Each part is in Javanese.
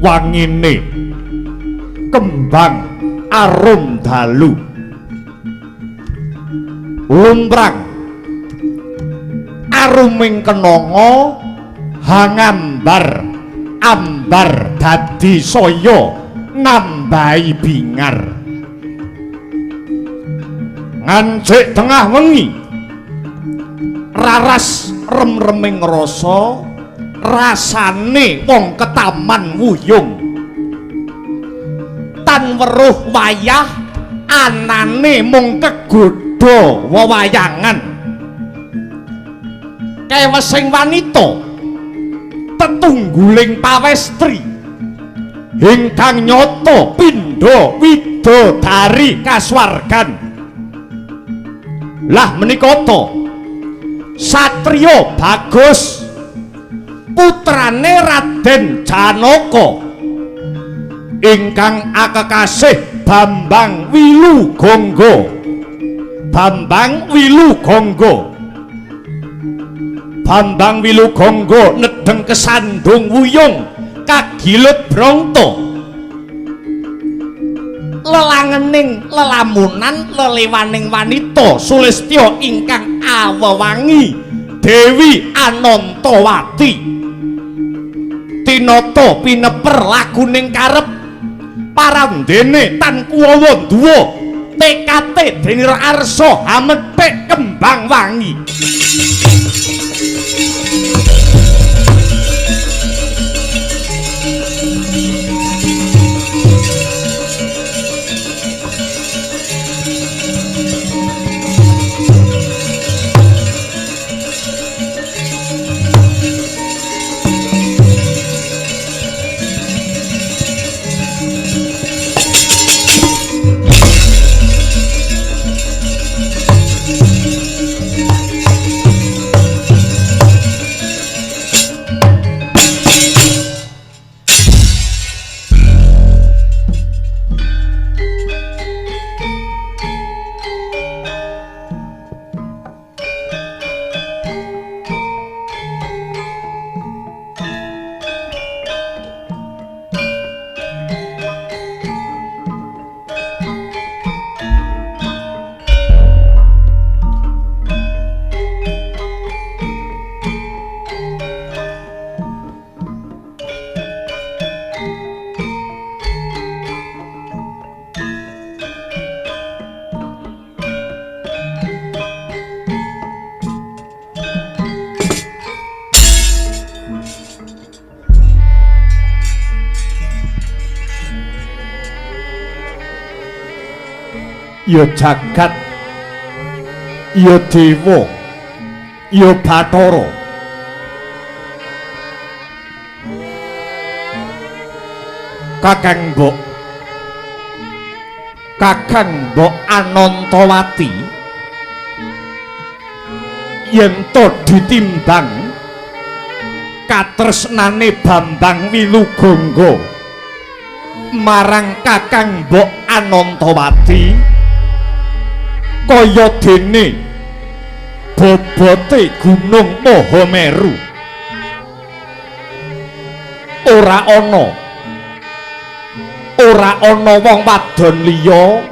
Wangine kembang arum dalu lumrang aruming kenanga hangambar ambar dadi saya nambahi bingar. Ngancik tengah wengi raras rem-reming rasa rasane wong ketaman wuyung tan weruh wayah anane mung kegodha wewayangan. Kewesing wanita tetungguling pawestri ingkang nyata pindha widodari kasuwargan. Lah menika ta satriya bagus putrane Raden Janaka ingkang akekasih Bambang Wilugangga. Bambang Wilugangga, Bambang Wilugangga nedheng kesandung wuyung kagilut brangta lelangening lelamunan lelewaning wanita sulistya ingkang awewangi Dewi Anantawati. Tinata pineper laguning karep parandene tan kuwawa duwa tekate denira arsa hamethik kembang wangi. Ya jagat, ya dewa, ya bathara, Kakang Mbok, Kakang Mbok Anantawati yen to ditimbang katresnane Bambang Wilugangga marang Kakang Mbok Anantawati kaya dene bobote Gunung Mahameru. Ora ana, ora ana wong wadon liya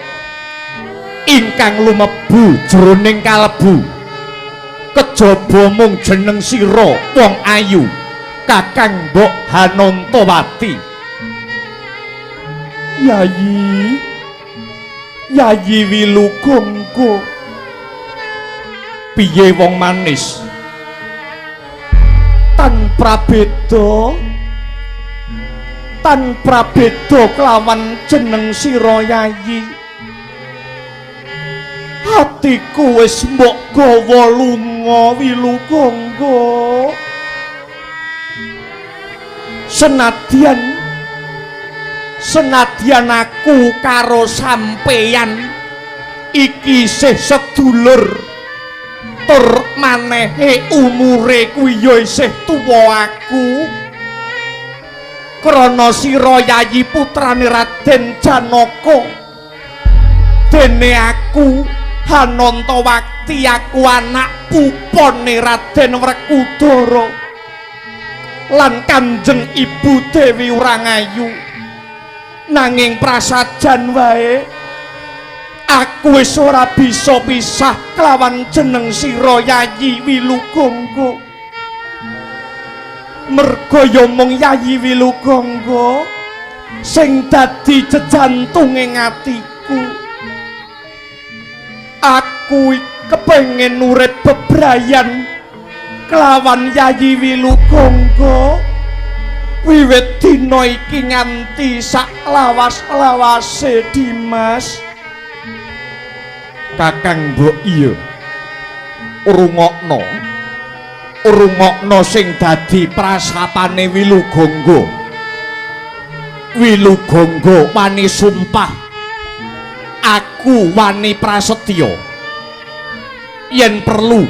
ingkang lumebu jroning kalebu kejaba mung jeneng sira wong ayu Kakang Mbok Anantawati. Yayi, Yayi Wilugangga, piye wong manis tan prabeda, tan prabeda kelawan jeneng sira Yayi. Atiku wis mbok gawa lunga Wilugangga. Senadyan, senadyan aku karo sampeyan iki isih sedulur, tur manehe umure kuwi ya isih tuwa aku. Krana sira Yayi putrane Raden Janaka, dene aku Anantawati aku anak pupone Raden Wrekudara. lan Kanjeng Ibu Dewi Urangayu. Nanging prasajan wae aku wis ora bisa pisah kelawan jeneng sira Yayi Wilugangga. Merga ya mung Yayi Wilugangga sing dadi jejantunge atiku. Aku kepengin urip bebrayan kelawan Yayi Wilugangga wiwit dina iki nganti sak lawas-lawase Dimas. Kakang mbok iya rungokno, rungokno sing dadi prasapane Wilugangga. Wilugangga wani sumpah, aku wani prasetya yen perlu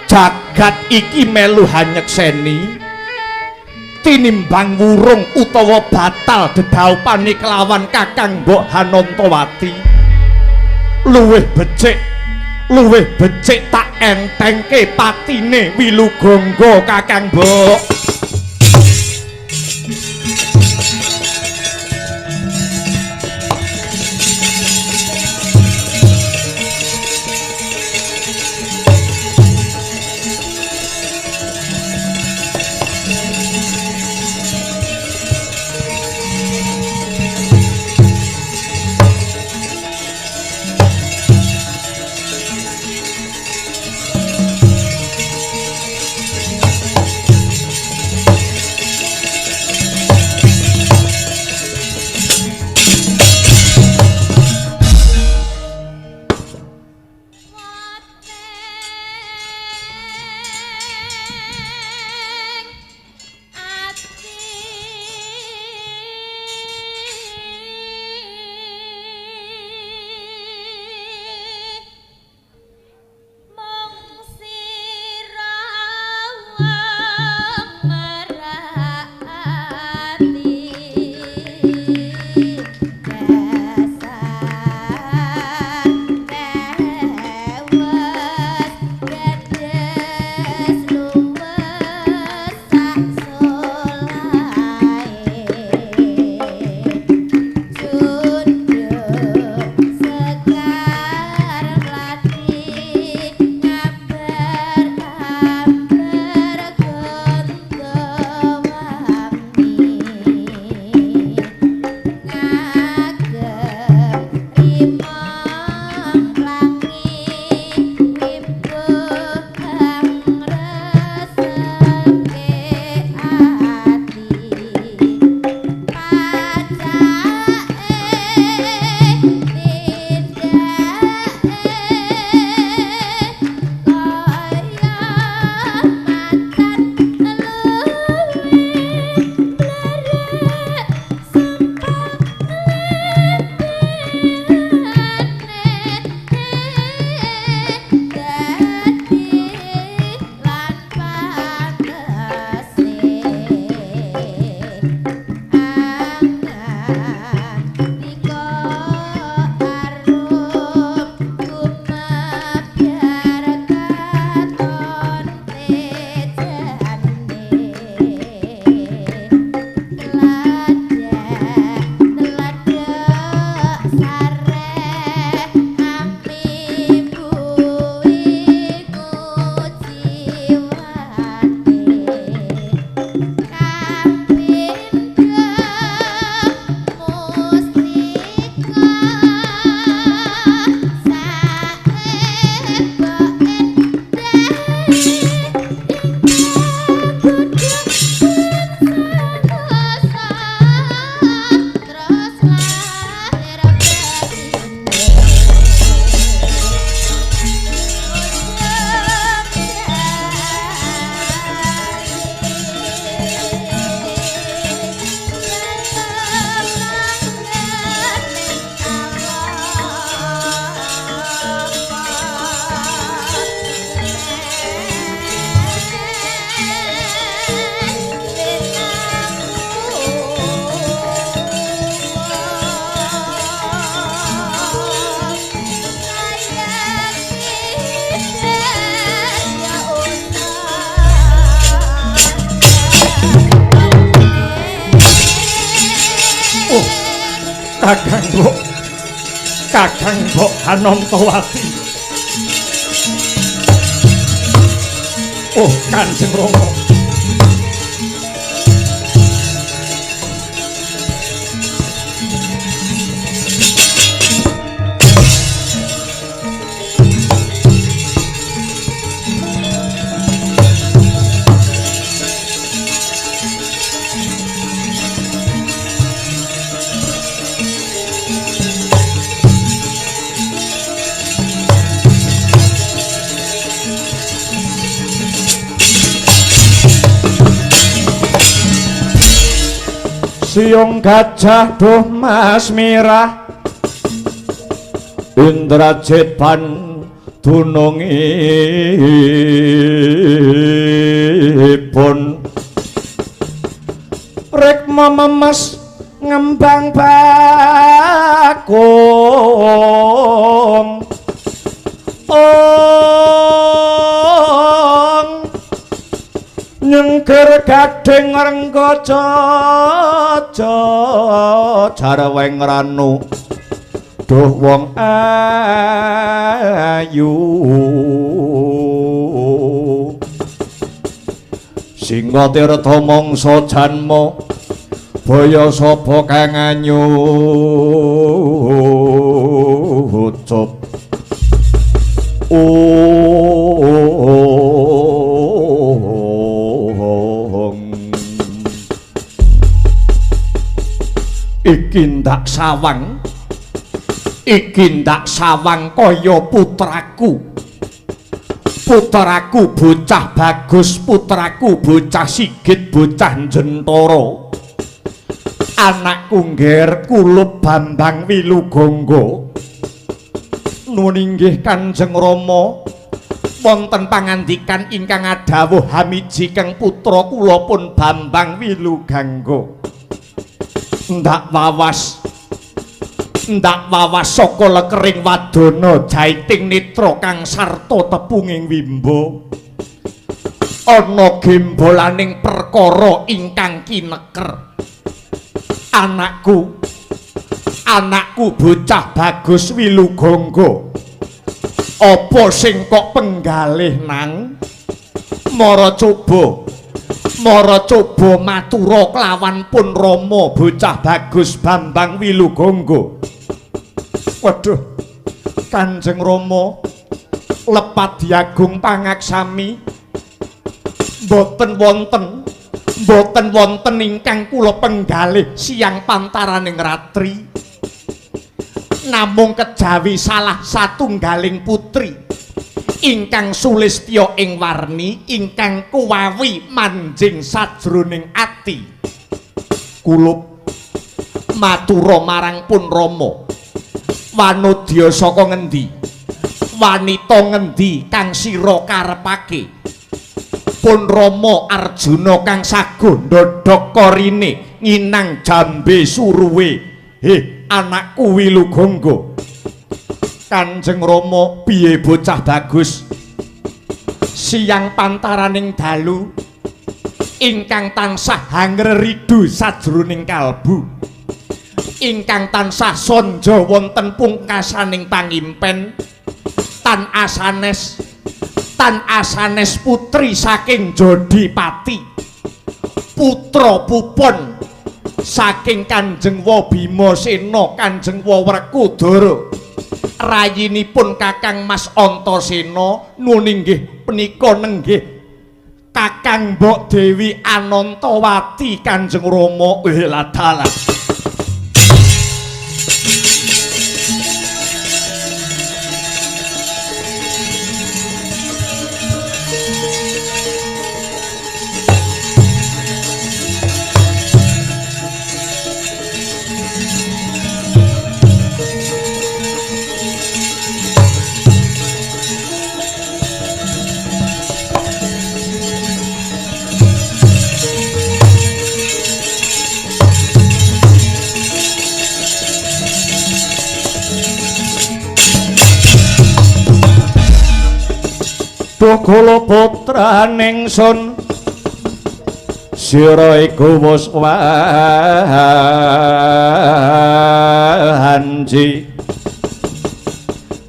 jagat iki melu hanyekseni tinimbang wurung utawa batal dedaupane kelawan Kakang Mbok Hanantawati. Luwih becik, luwih becik tak entengke patine Wilugangga Kakang Mbok. Kakang Mbok, Kakang Mbok Anantawati. Oh, Kanjeng Rama. Siung gajah duh mas mirah Indrajit ban dunungipun Rikma memes ngembang bakung ong nyengger gading rengga jaja jarweng ranu duh wong ayu Singa tirta mangsa janma baya sapa kang anyucup Iki ndak sawang, iki ndak sawang kaya putraku. Putraku bocah bagus, putraku bocah sigit, bocah jentara. Anakku ngger kulup Bambang Wilugangga. Nuwun inggih Kanjeng Rama, wonten pangandikan ingkang adhawuh hamiji kang putra kula pun Bambang Wilugangga. Ndak wawas, ndak wawas saka lekering wadana jaiting netra kang sarta tepunging wimba. Ana gembolaning perkara ingkang kineker. Anakku, anakku bocah bagus Wilugangga. Apa sing kok penggalih nang? Mara coba, mara coba matura kelawan pun Rama bocah bagus Bambang Wilugangga. Waduh, Kanjeng Rama lepat diagung pangaksami. Mboten wonten, mboten wonten ingkang kula penggalih siang pantaraning ratri. Namung kejawi salah satunggaling putri ingkang sulistya ing warni ingkang kuwawi manjing sajroning ati. Kulup matura marang pun Rama, wanodya saka ngendi, wanita ngendi kang sira karepake? Pun Rama Arjuna kang saguh ndodhok korine nginang jambe suruwe. Heh, anakku Wilugangga. Kanjeng Rama, piye bocah bagus? Siang pantaraning dalu ingkang tansah hangreridu sajroning kalbu, ingkang tansah sanja wonten pungkasaning pangimpen, tan asanes, tan asanes putri saking Jodipati, putra pupon saking Kanjeng Wabimasena, Kanjeng Wawrekudara, rayinipun Kakang Mas Antasena. Nuwun inggih punika nenggih Kakang Mbok Dewi Anantawati Kanjeng Rama. Weladalah. Kula putraning sun Sira iku wis wanci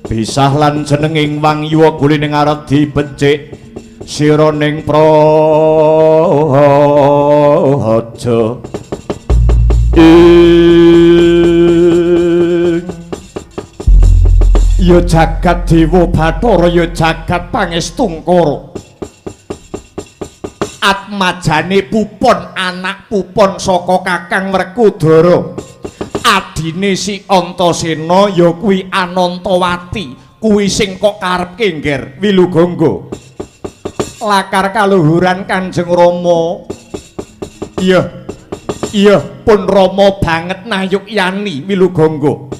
pisah lan jenenging Wang Yuwa gulining ardi becik sira ning praja. Ya jagat dewa bathara, ya jagat pangestungkara. Atmajane pupon anak pupon saka Kakang Werkudara. Adine si Antasena ya kuwi Anantawati, kuwi sing kok karepke Ngger Wilugangga. Lakar kaluhuran Kanjeng Rama. Iya. Iya, pun Rama banget nayukyani Wilugangga.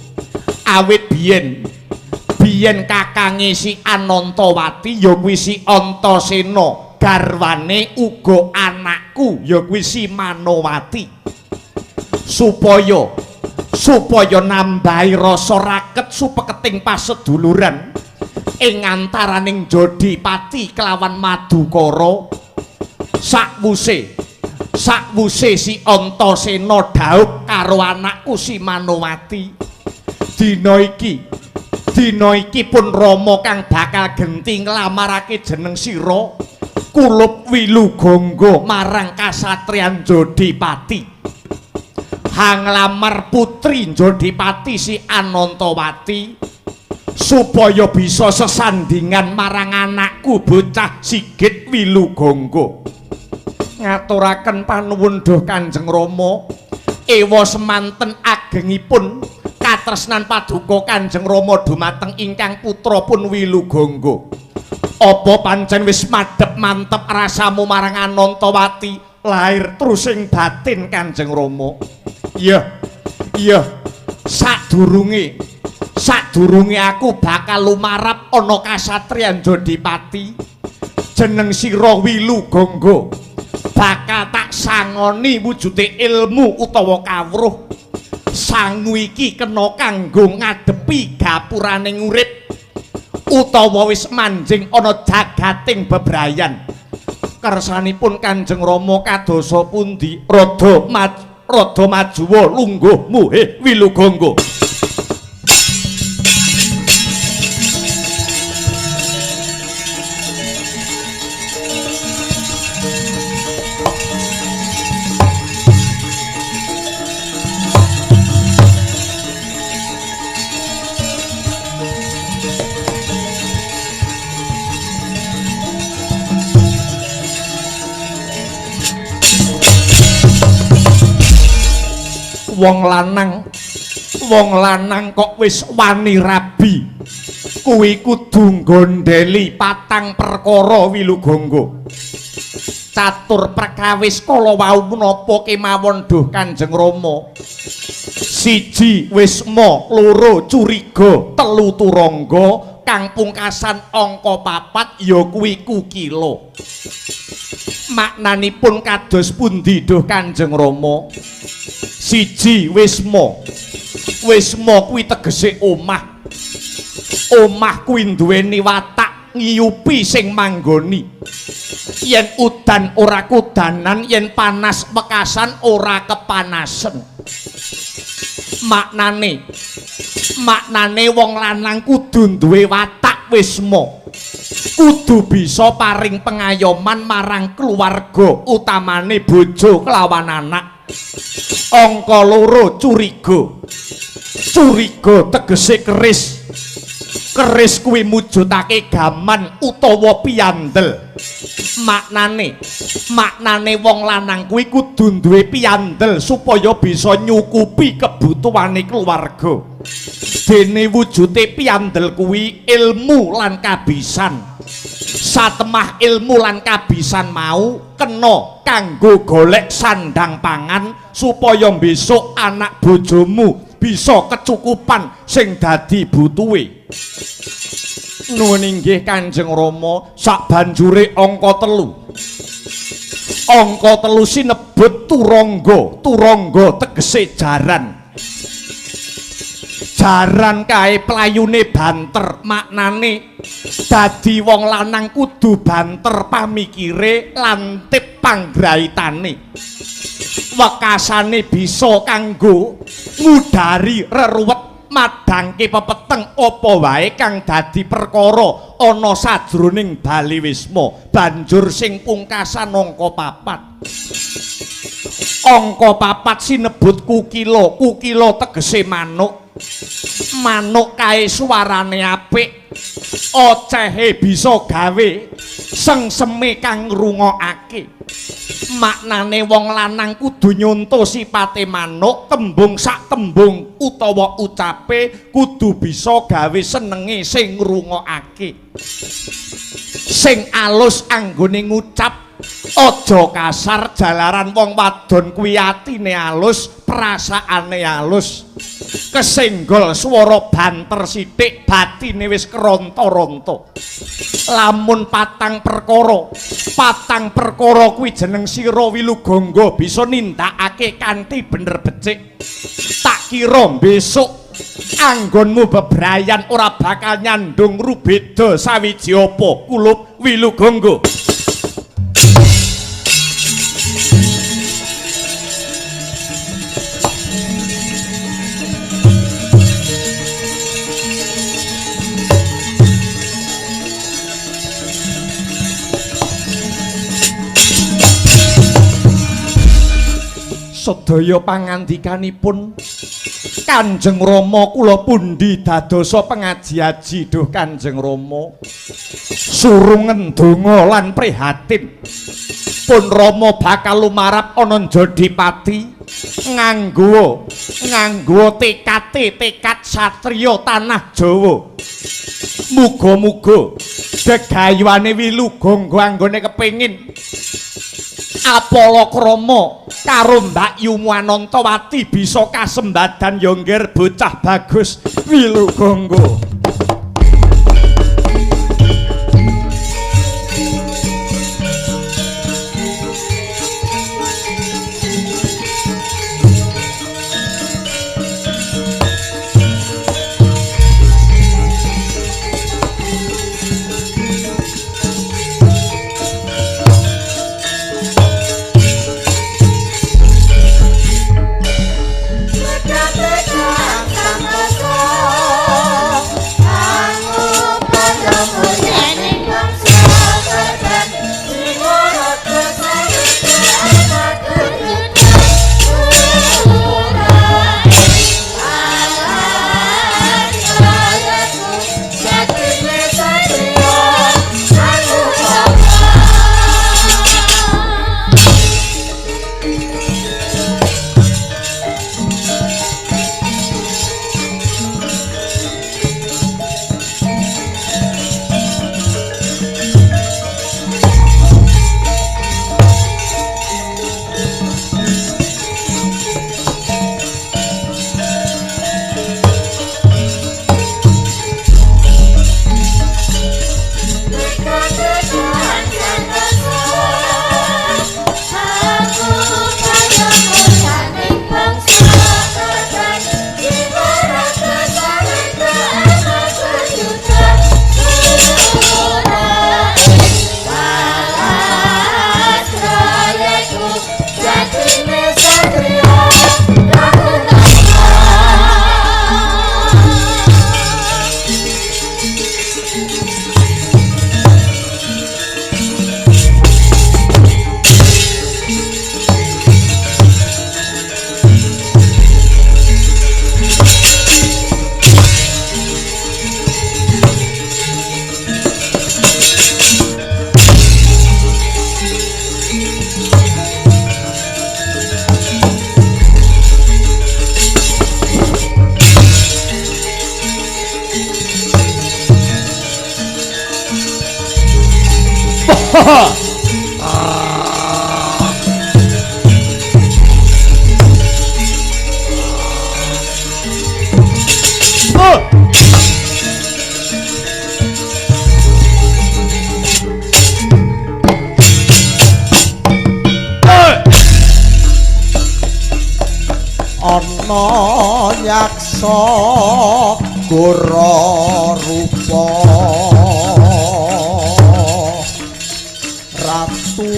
Awit biyen biyen kakange si Anantawati ya kuwi si Antasena, garwane uga anakku ya kuwi si Manowati. Supaya nambahi rasa raket supeketing paseduluran ing antaraning Jodipati kelawan Madukara. Sakwuse si Antasena dhaup karo anakku si Manowati, dina iki pun Rama kang bakal genti nglamarake jeneng sira kulup Wilugangga marang kasatriyan Jodipati. Hanglamar putri Jodipati si Anantawati supaya bisa sesandingan marang anakku bocah Sigit Wilugangga. Ngaturaken panuwun duh Kanjeng Rama, ewa semanten agengipun katresnan paduka Kanjeng Rama dumateng ingkang putra pun Wilugangga. Apa pancen wis madhep mantep rasamu marang Anantawati lahir trusing batin Kanjeng Rama? Iya, iya, sadurunge aku bakal lumarap ana kasatriyan Jodipati, jeneng sira Wilugangga bakal tak sangoni wujude ilmu utawa kawruh. Sangu iki kena kanggo ngadepi gapuraning urip utawa wis manjing ana jagating bebrayan. Kersanipun Kanjeng Rama kadosa pundi? Rada majuwa lungguhmu he Wilugangga. Wong lanang kok wis wani rabi kuwi kudu nggondheli patang perkara Wilugangga. Catur perkawis kala wau menapa kemawon duh Kanjeng Rama? Siji wisma, loro curiga, telu turangga, kang pungkasan angka papat ya kuwi kukila. Maknanipun kados pundi duh Kanjeng Rama? Siji wisma. Wisma kuwi tegese omah. Omah kuwi duweni watak ngiyupi sing manggoni. Yen udan ora kudanan, yen panas wekasan ora kepanasen. Maknane wong lanang kudu duwe watak wisma. Kudu bisa paring pengayoman marang keluarga, utamane bojo kelawan anak. Angka loro curiga. Curiga tegese keris. Keris kuwi mujudake gaman utawa piyandel. Maknane wong lanang kuwi kudu duwe piyandel supaya bisa nyukupi kebutuhane keluarga. Dene wujude piyandel kuwi ilmu lan kabisan. Satemah ilmu lan kabisan mau kena kanggo golek sandang pangan supaya besok anak bojomu bisa kecukupan sing dadi butuhe. Nuwun inggih Kanjeng Rama. Sabanjure angka telu. Angka telu sinebut turangga. Turangga tegese jaran. Jaran kae playune banter, maknane dadi wong lanang kudu banter pamikire lantip panggraitane. Wekasane bisa kanggo ngudari reruwet madhangke pepeteng apa wae kang dadi perkara ana sajroning Bali Wisma. Banjur sing pungkasan angka 4. Angka 4 sinebut kukila, kukila tegese manuk. Manuk kae suarane apik, ocehe bisa gawe sengseme kang ngrungokake. Maknane wong lanang kudu nyonto sipate manuk, tembung sak tembung utawa ucape kudu bisa gawe senenge sing ngrungokake. Sing alus anggone ngucap, aja kasar, jalaran wong wadon kuwi atine alus, perasaane alus. Kesenggol swara banter sithik batine wis keronto-ronto. Lamun patang perkara kuwi jeneng sira Wilugangga bisa nindakake kanthi bener becik. Tak kira besok anggonmu bebrayan ora bakal nyandung rubeda sawiji apa kulup Wilugangga. Sedaya pangandikanipun Kanjeng Rama kula pundi dadosa pengaji-aji duh Kanjeng Rama. Surungen donga lan prihatin. Pun Rama bakal lumarap ana Jodipati nganggo tekate tekad satriya tanah Jawa. Muga-muga gegayuhane Wilugangga anggone kepengin Apalakrama karo Mbak Yu Anantawati bisa kasembadan yongger bocah bagus Wilugangga. Tekan santosa. Ana yaksa gora rupa Ratu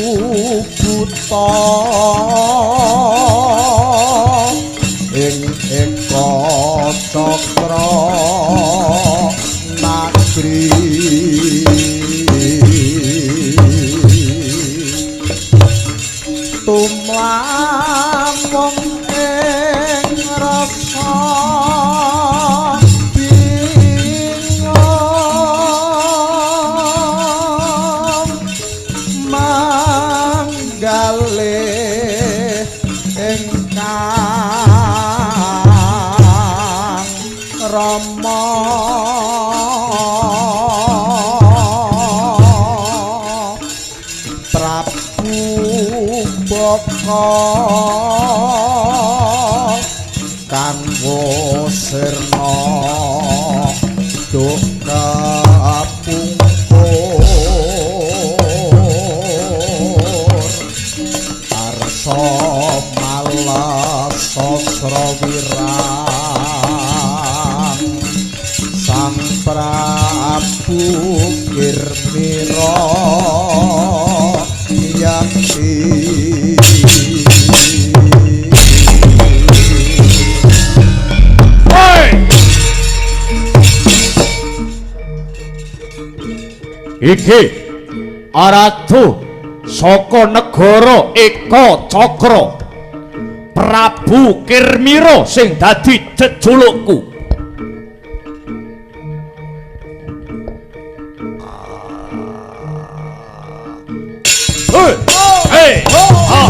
Buta ing Eka Cakra Nagri. Tumlamung ing rasa bingung manggale ingkang Rama Prabu Baka kang sirna duk kapungkur arsa malas sasra wirang Sang Prabu Kirmira Yakti. Iki Ratu saka negara Eka Cakra Prabu Kirmira sing dadi jejulukku. Hei, hei, ha.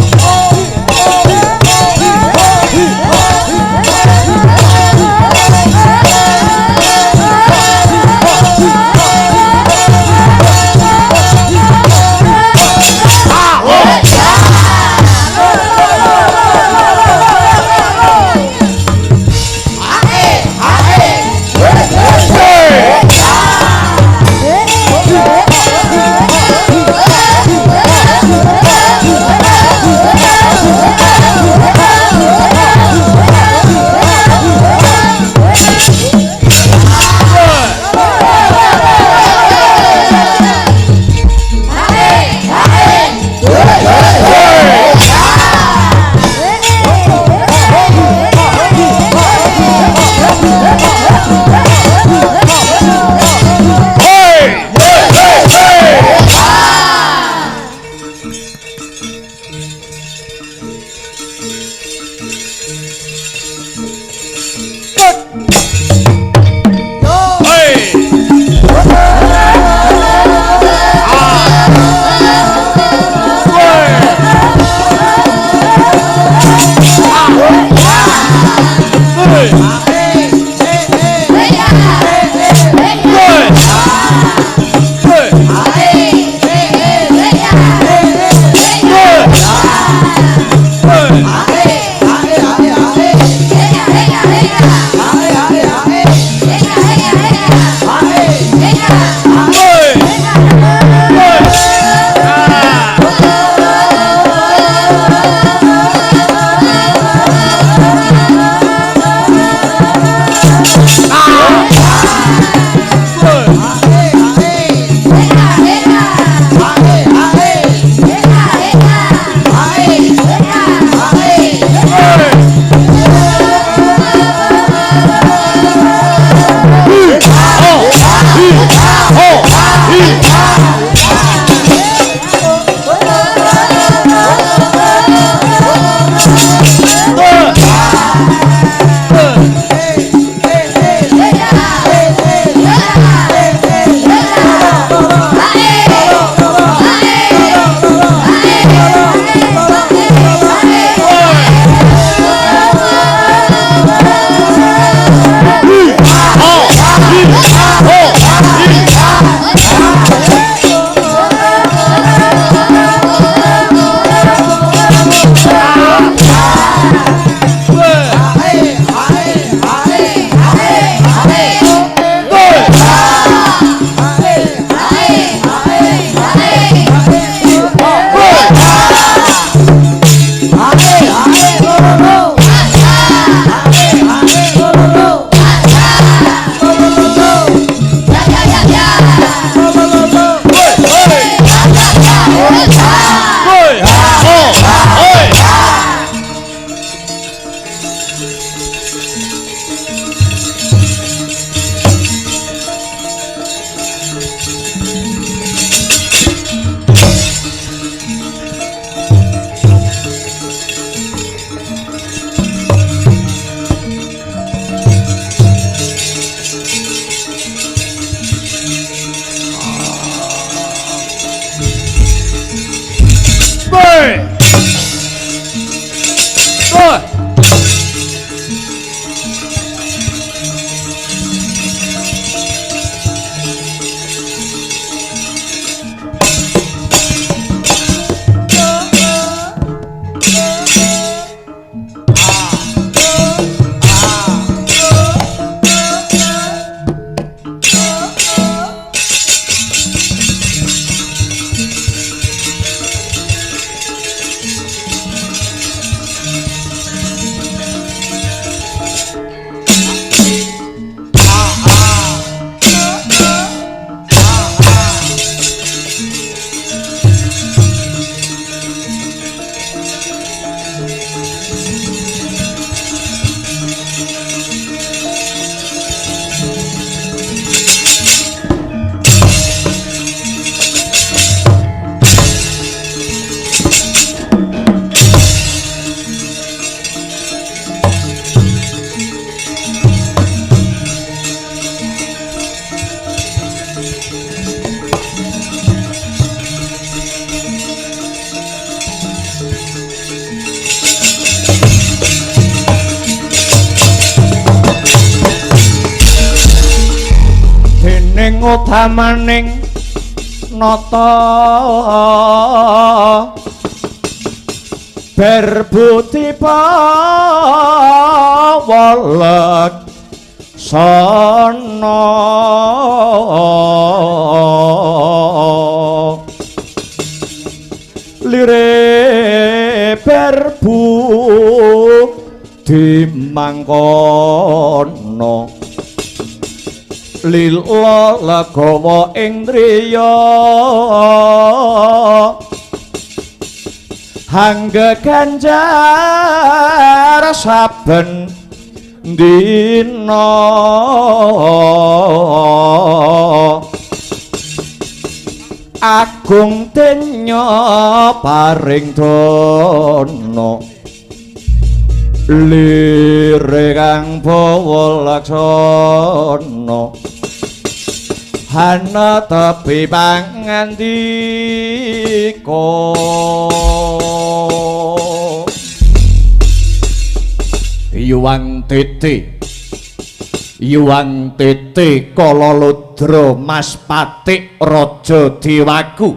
Utamaning nata berbuti pawalek sana lire berbu dimangkono lila legawa ing driya hangga ganjar saben dina agung denya paring dana lire kang bawa laksana hana tebi pangandika. Yuwang Titi, Yuwang Titi Kala Ludra Mas Patik Raja Dewaku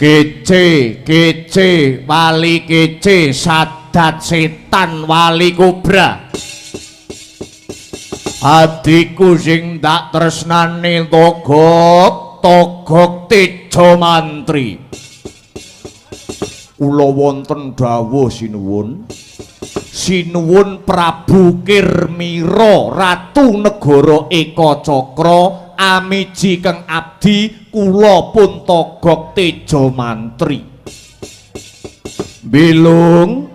Kece kece wali kece sadat setan wali kobra adikku sing tak tresnani Togok Togok Tejo Mantri. Kula wonten dawuh sinuwun. Sinuwun Prabu Kirmira Ratu Negara Ekacakra amiji keng abdi kula pun Togok Tejo Mantri. Bilung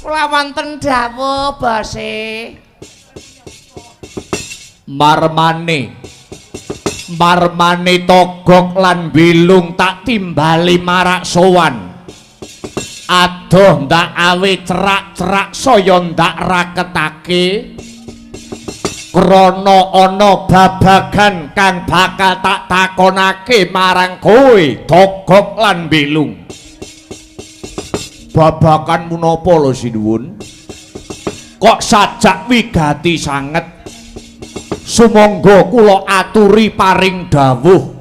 kula wonten dawuh bose. Marmane Marmane Togok lan Bilung tak timbali marak sowan. Adoh ndak awe cerak-cerak saya ndak raketake krana ana babagan kang bakal tak takonake marang kowe Togok lan Bilung. Babagan menapa lho sinuwun? Kok sajak wigati sanget? Sumangga kula aturi paring dawuh.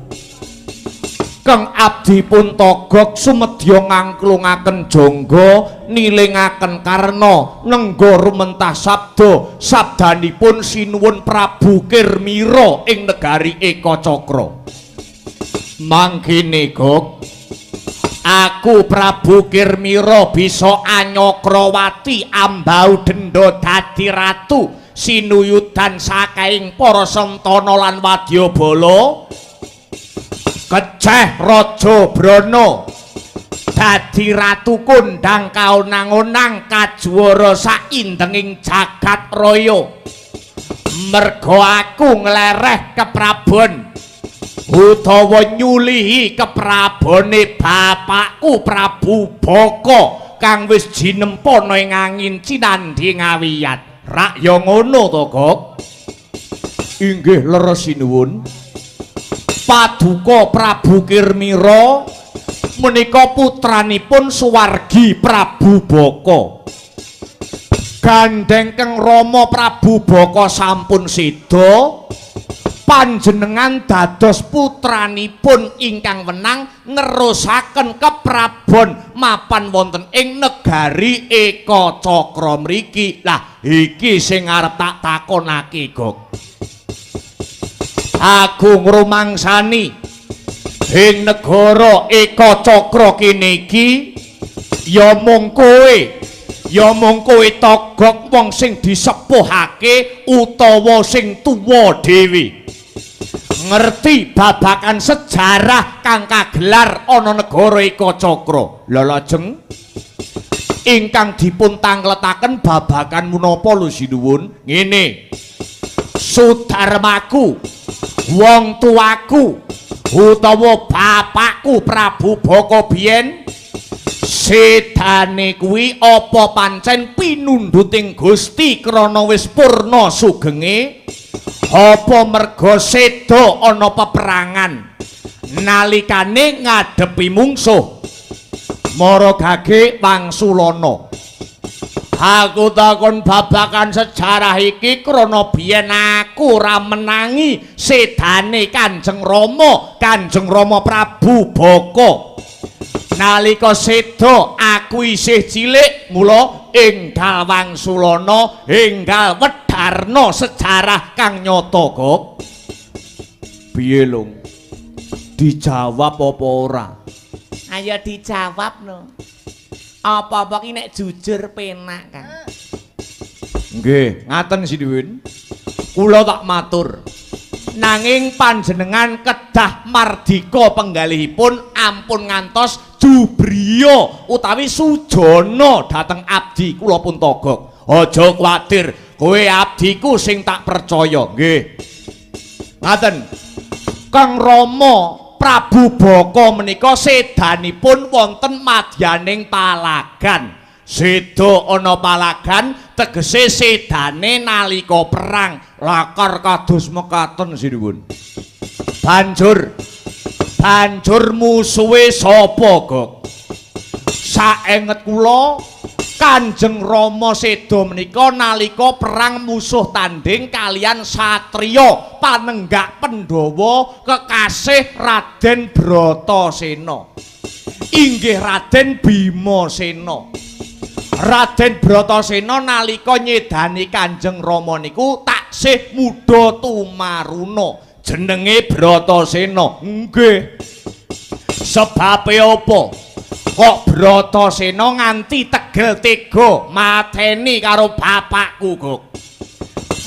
Keng abdi pun Togok sumedya ngangklungaken jangga nilingaken karna nengga rumentah sabda sabdanipun sinuwun Prabu Kirmira ing negari Ekacakra. Mangkene Gok, aku Prabu Kirmira bisa anyakrawati ambau denda dadi ratu sinuyudan sakaing para sentana lan wadyabala. Keceh Raja Brana dadi ratu kondang kaonang-onang kajuwara saindenging jagat raya. Merga aku nglereh keprabon utawa nyulihi keprabone bapakku Prabu Baka kang wis jinempana ing angin cinandhi ngawiyat. Rak ya ngono to, Gok? Inggih leres sinuwun. Paduka Prabu Kirmira menika putranipun suwargi Prabu Baka. Gandeng keng rama Prabu Baka sampun seda, panjenengan dados putranipun ingkang wenang nerusaken keprabon mapan wonten ing negari Ekacakra mriki. Lah iki sing arep tak takonake, Gok. Aku ngrumangsani ing negara Ekacakra kene iki ya mung kowe Togok wong sing disepuhake utawa sing tuwa dhewe. Ngerti babagan sejarah kang kagelar ana negara Ekacakra. Lha lajeng ingkang dipun tangletaken babagan menapa lho sinuwun? Ngene. Sudarmaku, wong tuaku utawa bapakku Prabu Baka biyen sedane kuwi apa pancen pinundhuting Gusti krana wis purna sugenge, apa merga seda ana peperangan nalikane ngadepi mungsuh mara gage wangsulana. Aku takon babagan sejarah iki krana biyen aku ora menangi sedane Kanjeng Rama, Kanjeng Rama Prabu Baka. Nalika seda aku isih cilik, mula enggal wangsulana, enggal wedharna sejarah kang nyata, Gok. Piye, Lung? Dijawab apa ora? Ayo dijawab no. Apa-apa ki nek jujur penak, Kang. Nggih, ngaten Sinuwun. Kula tak matur. Nanging panjenengan kedah mardika penggalihipun ampun ngantos jubriya utawi sujana dhateng abdi kula pun togok. Aja kuwatir, kowe abdiku sing tak percaya. Nggih. Ngaten. Kang Rama Prabu Baka menika sedanipun wonten madyaning palagan. Seda ana palagan tegese sedane nalika perang. Lakar kados mekaten sinuwun. Banjur musuhe sapa, Gok? Saenget kula Kanjeng Rama seda menika nalika perang musuh tanding kalian satriya panenggak Pandhawa kekasih Raden Bratasena. Inggih Raden Bimasena. Raden Bratasena nalika nyedani Kanjeng Rama niku taksih muda tumaruna. Jenenge Bratasena. Nggih. Sebabe apa? Kok Bratasena nganti tegel tega mateni karo bapakku, Gok?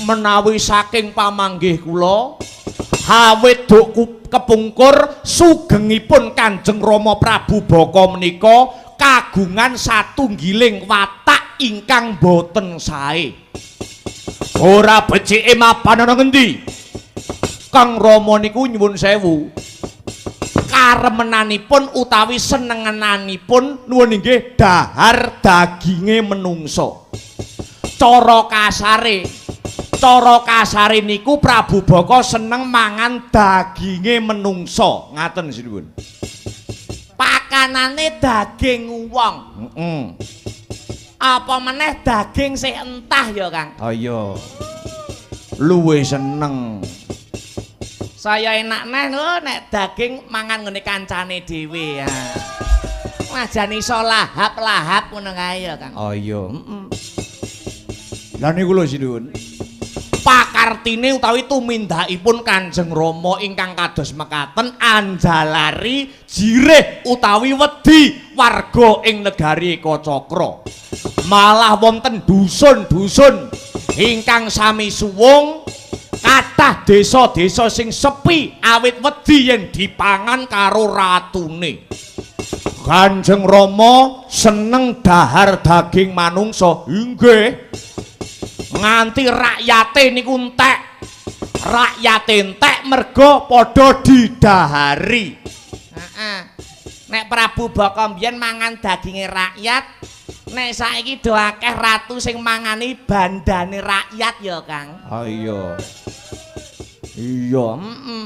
Menawi saking pamanggih kula, awit duk kepungkur sugengipun Kanjeng Rama Prabu Baka menika kagungan satunggiling watak ingkang boten sae. Ora becike mapan ana ngendi? Kang Rama niku nyuwun sewu. Karemenanipun utawi senenganipun nuwun inggih dahar daginge menungso. Cara kasare niku Prabu Baka seneng mangan daginge menungso. Ngaten sinuwun. Pakanane daging wong. Heeh. Apa meneh daging sing entah ya, Kang? Ha iya. Luwih seneng. Saya enak neh lho nek daging mangan ngene kancane dhewe ya. Wah jan iso lahap-lahap ngono kae ya, Kang. Oh iya, heeh. Lah niku lho sinuwun. Pakartine utawi tumindakipun Kanjeng Rama ingkang kados mekaten anjalari jirih utawi wedi warga ing negari Ekacakra. Malah wonten dusun-dusun ingkang sami suwung kathah desa-desa sing sepi awit wedi yen dipangan karo ratune. Kanjeng Rama seneng dahar daging manungsa. Inggih. Nganti rakyate niku entek. Rakyate entek merga padha didahari. Heeh. Nek Prabu Baka mbiyen mangan daginge rakyat, nek saiki do akeh ratu sing mangani bandane rakyat ya, Kang. Ha iya. Iya, heeh.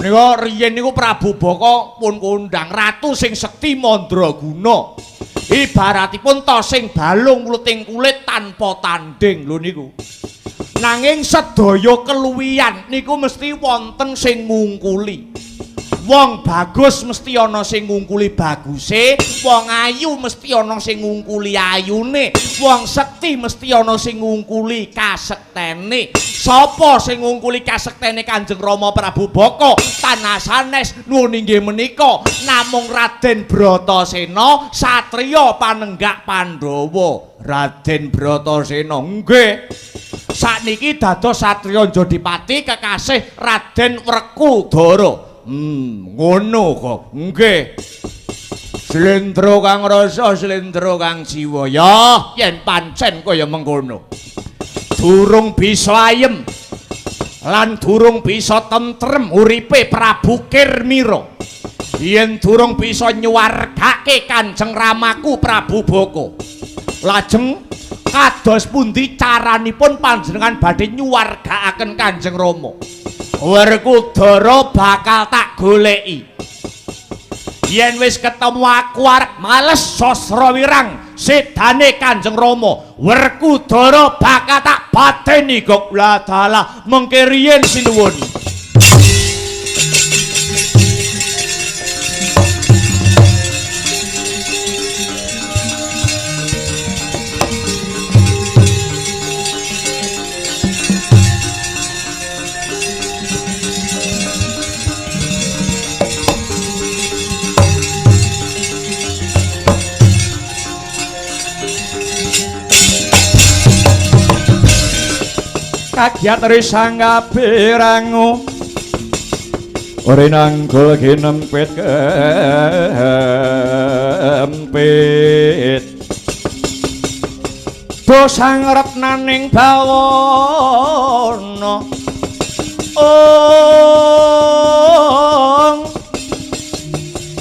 Menika riyen niku Prabu Baka pun kondang ratu sing sekti mandraguna. Ibaratipun tosing balung mluting kulit tanpa tanding lho niku. Nanging sedaya keluwihan niku mesti wonten sing ngungkuli. Wong bagus mesti ana sing ngungkuli baguse, wong ayu mesti ana sing ngungkuli ayune, wong sekti mesti ana sing ngungkuli kasektene. Sapa sing ngungkuli kasektene Kanjeng Rama Prabu Baka? Tanah sanes nuwun inggih menika namung Raden Bratasena satriya panenggak Pandhawa. Raden Bratasena nggih. Sakniki dados satriya Jodipati kekasih Raden Wrekudara. Ngono kok. Nggih. Slendra kang rasa, slendra kang jiwa. Ya, yen pancen kaya mengkono. Durung bisa ayem lan durung bisa tentrem uripe Prabu Kirmira. Yen durung bisa nyuwargake Kanjeng Ramaku Prabu Baka. Lajeng kados pundi caranipun panjenengan badhe nyuwargakaken Kanjeng Rama? Werkudara bakal tak goleki. Yen wis ketemu aku arep males sasra wirang Sedane Kanjeng Rama Werkudara bakal tak pateni gok ladalah mengke riyin sinuwun. Kagiat risang kabirangu rinanggul ginempit kempit dosang retnaning bawana ong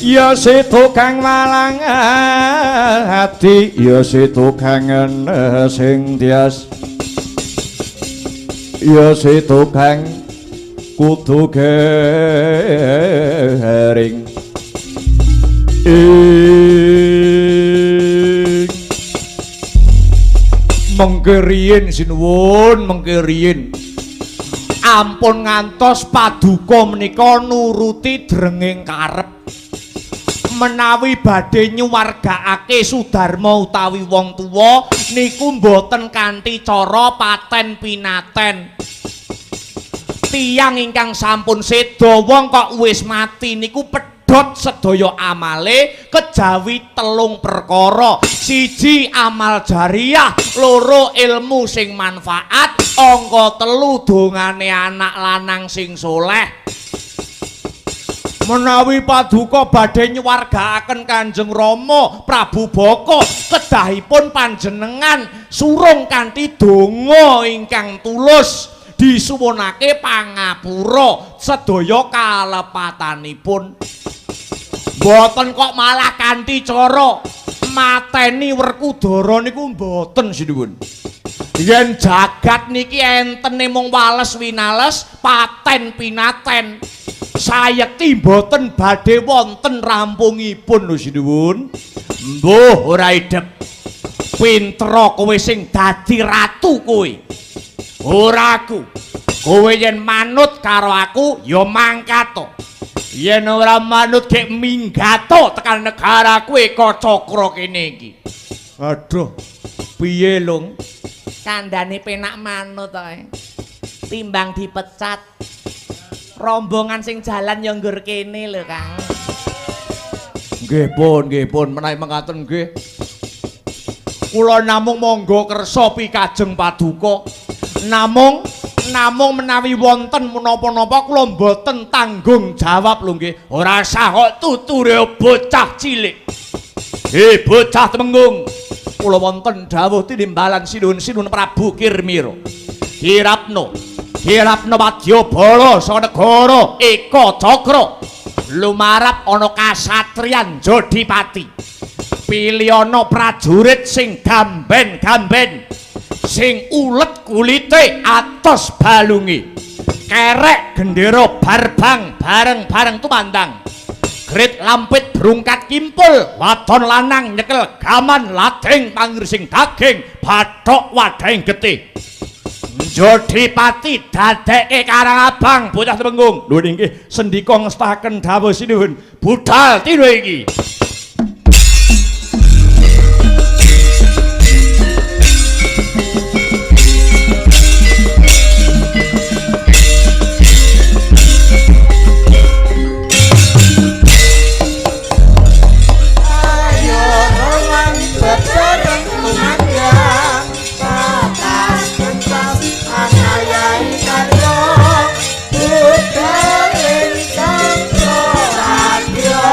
ya si tukang malang ati ya si tukang sing tias ya si tukang kudu gering ing mengke riyin sinuwun mengke riyin ampun ngantos paduka menika nuruti drenging karep menawi badhe nyuwargaake Sudarma utawi wong tuwa niku mboten kanthi cara paten pinaten. Tiyang ingkang sampun seda wong kok wis mati niku pedhot sedaya amale kejawi telung perkara. Siji amal jariah, loro ilmu sing manfaat, angka telu dongane anak lanang sing soleh. Menawi paduka badhe nyuwargaaken Kanjeng Rama Prabu Baka kedahipun panjenengan surung kanthi donga ingkang tulus disuwunake pangapura sedaya kalepatanipun. Mboten kok malah kanthi cara mateni Werkudara niku mboten sinuwun. Yen jagat niki entene mung wales winales paten pinaten sayekti mboten badhe wonten rampungipun lho sinuwun. Mbuh ora idep. Pintra kowe sing dadi ratu kowe. Ora aku. Kowe yen manut karo aku ya mangkat. Yen ora manut gek minggato tekan negara kowe Kacakra kene iki. Aduh, piye lung? Kandhane penak manut ae. Timbang dipecat. Rombongan sing jalan ya nggur kene lho, Kang. Nggih pun menawi mekaten nggih. Kula namung monggo kersa pikajeng paduka. Namung menawi wonten menapa-napa kula mboten tanggung jawab lho nggih. Ora sah kok tuture bocah cilik. He bocah Temenggung. Kula wonten dawuh tinimbalan sinuhun-sinuhun Prabu Kirmira. Kirapno wadya bala saka negara Eka Cakra lumarap ana kasatriyan Jodipati. Pilihana prajurit sing gamben-gamben, sing ulet kulite atos balunge, kerek gendera barbang bareng-bareng tumandang, grit lampit brungkat kimpul, wadon lanang nyekel gaman lading pangirsing daging, bathok wadahing getih. Jodipati dadekke Karang Abang bocah Temenggung. Lho nggih sendika ngestaken dawuh sinuhun. Budal tiro iki. Ayo rowan bebareng tumandang patas pentas anayai karya budal ingkang radya.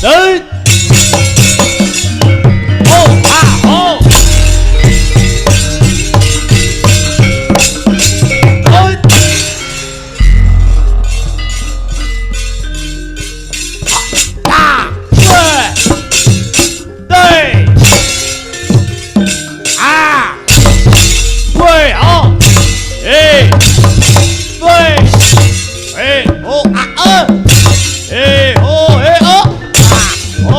Hei. Oh, ah, oh. Hei. Ah, 对，对，啊，对哦，哎，对，哎哦啊二，哎哦哎哦，啊哦，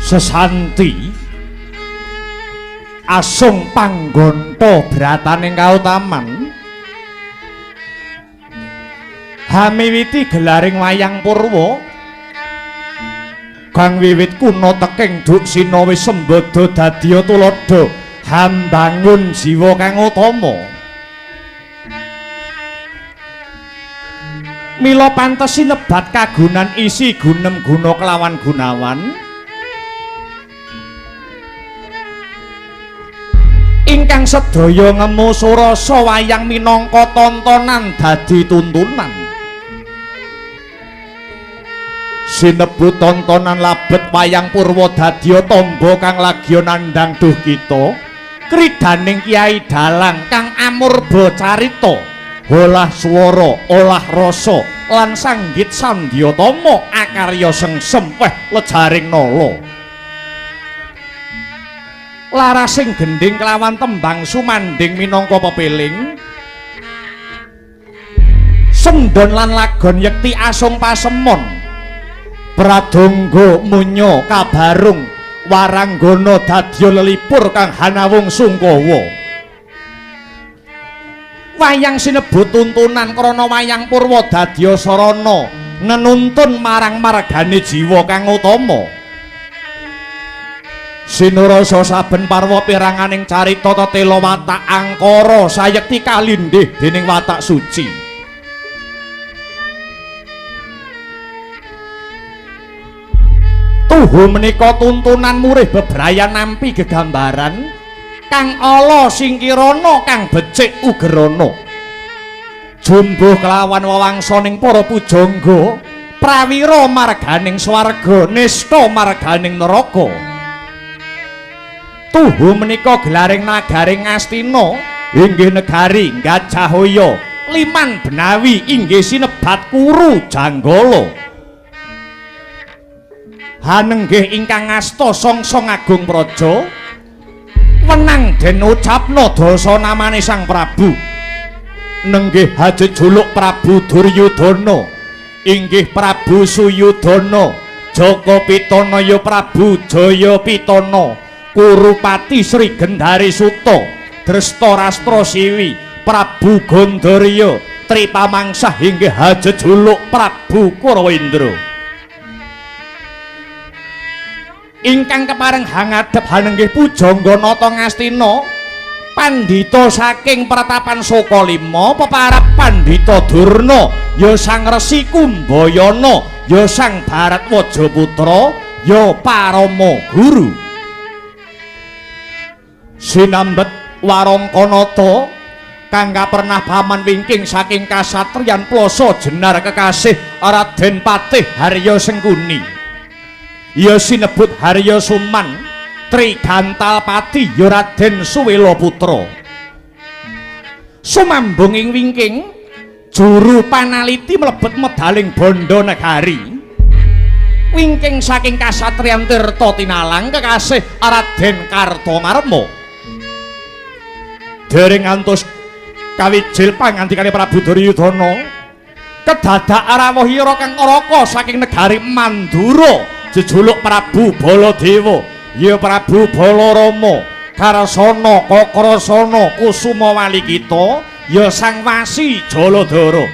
Sesanti asung panggonta brataning kautaman hamiwiti gelaring wayang purwa kang wiwit kuna teking duksina wis sembada dadiya tuladha hambangun jiwa kang utama. Mila pantes sinebat kagunan isi gunem guna kelawan gunawan ingkang sedaya ngemu surasa wayang minangka tontonan dadi tuntunan. Sinebut tontonan labet wayang purwa dadya tamba kang lagya nandhang duh kita kridaning Kyai Dalang kang amurba carita, olah swara, olah rasa lan sanggit sandyatama akarya sengsem weh lejaring nala. Larasing gendhing kelawan tembang sumandhing minangka pepiling sendon lan lagon yekti asung pasemon pradangga munya kabarung waranggana dadya lelipur kang hanawung sungkawa. Wayang sinebut tuntunan krana wayang purwa dadya sarana nenuntun marang margane jiwa kang utama. Sinurasa saben parwa piranganing carita tetela watak angkara sayekti kalindhih dening watak suci. Tuhu menika tuntunan murih bebrayan nampi gegambaran kang ala singkirana kang becik ugerana. Jumbuh kelawan wewangsaning para pujangga, prawira marganing swarga, nista marganing neraka. Tuhu menika gelaring nagaring Ngastina inggih negari Gajahaya liman benawi inggih sinebat Kuru Janggala. Hanenggih ingkang ngasta songsong agung praja wenang den ucapna dasa namane Sang Prabu. Nenggih hajejuluk Prabu Duryudana inggih Prabu Suyudana, Jaka Pitana ya Prabu Jaya Pitana, Kurupati Sri Gendari Suta, Drestarastra Siwi, Prabu Gandarya, Tripamangsah inggih hajejuluk Prabu Kurawendra. Ingkang kepareng hangadhep hanenggih pujangga nata Ngastina, pandhita saking pratapan Sokalima peparap Pandhita Durna, ya Sang Resi Kumbayana, ya Sang Bharatwaja Putra, ya Parama Guru. Sinambet Warangkanata kang kapernah paman wingking saking kasatriyan Plasa Jenar kekasih Raden Patih Harya Sengkuni, ya sinebut Harya Suman Trigantalpati, ya Raden Suwela Putra. Sumambung ing wingking juru panaliti mlebet medaling bondo negari wingking saking kasatriyan Tirta Tinalang kekasih Raden Kartomarma. Dereng ngantos kawijil pangandikane Prabu Duryudana kedadak rawuh ira kang raka saking negari Mandura jejuluk Prabu Baladewa, ya Prabu Balarama, Karsana Kakrasana Kusuma Walikita, ya Sang Wasi Jaladara.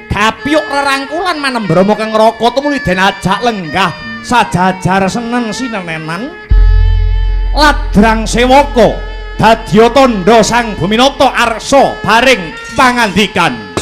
Gapyuk rerangkulan manembrama kang raka tumuli den ajak lenggah sajajar senen sinenenan ladrang sewaka dadya tandha Sang Buminata arsa baring pangandikan.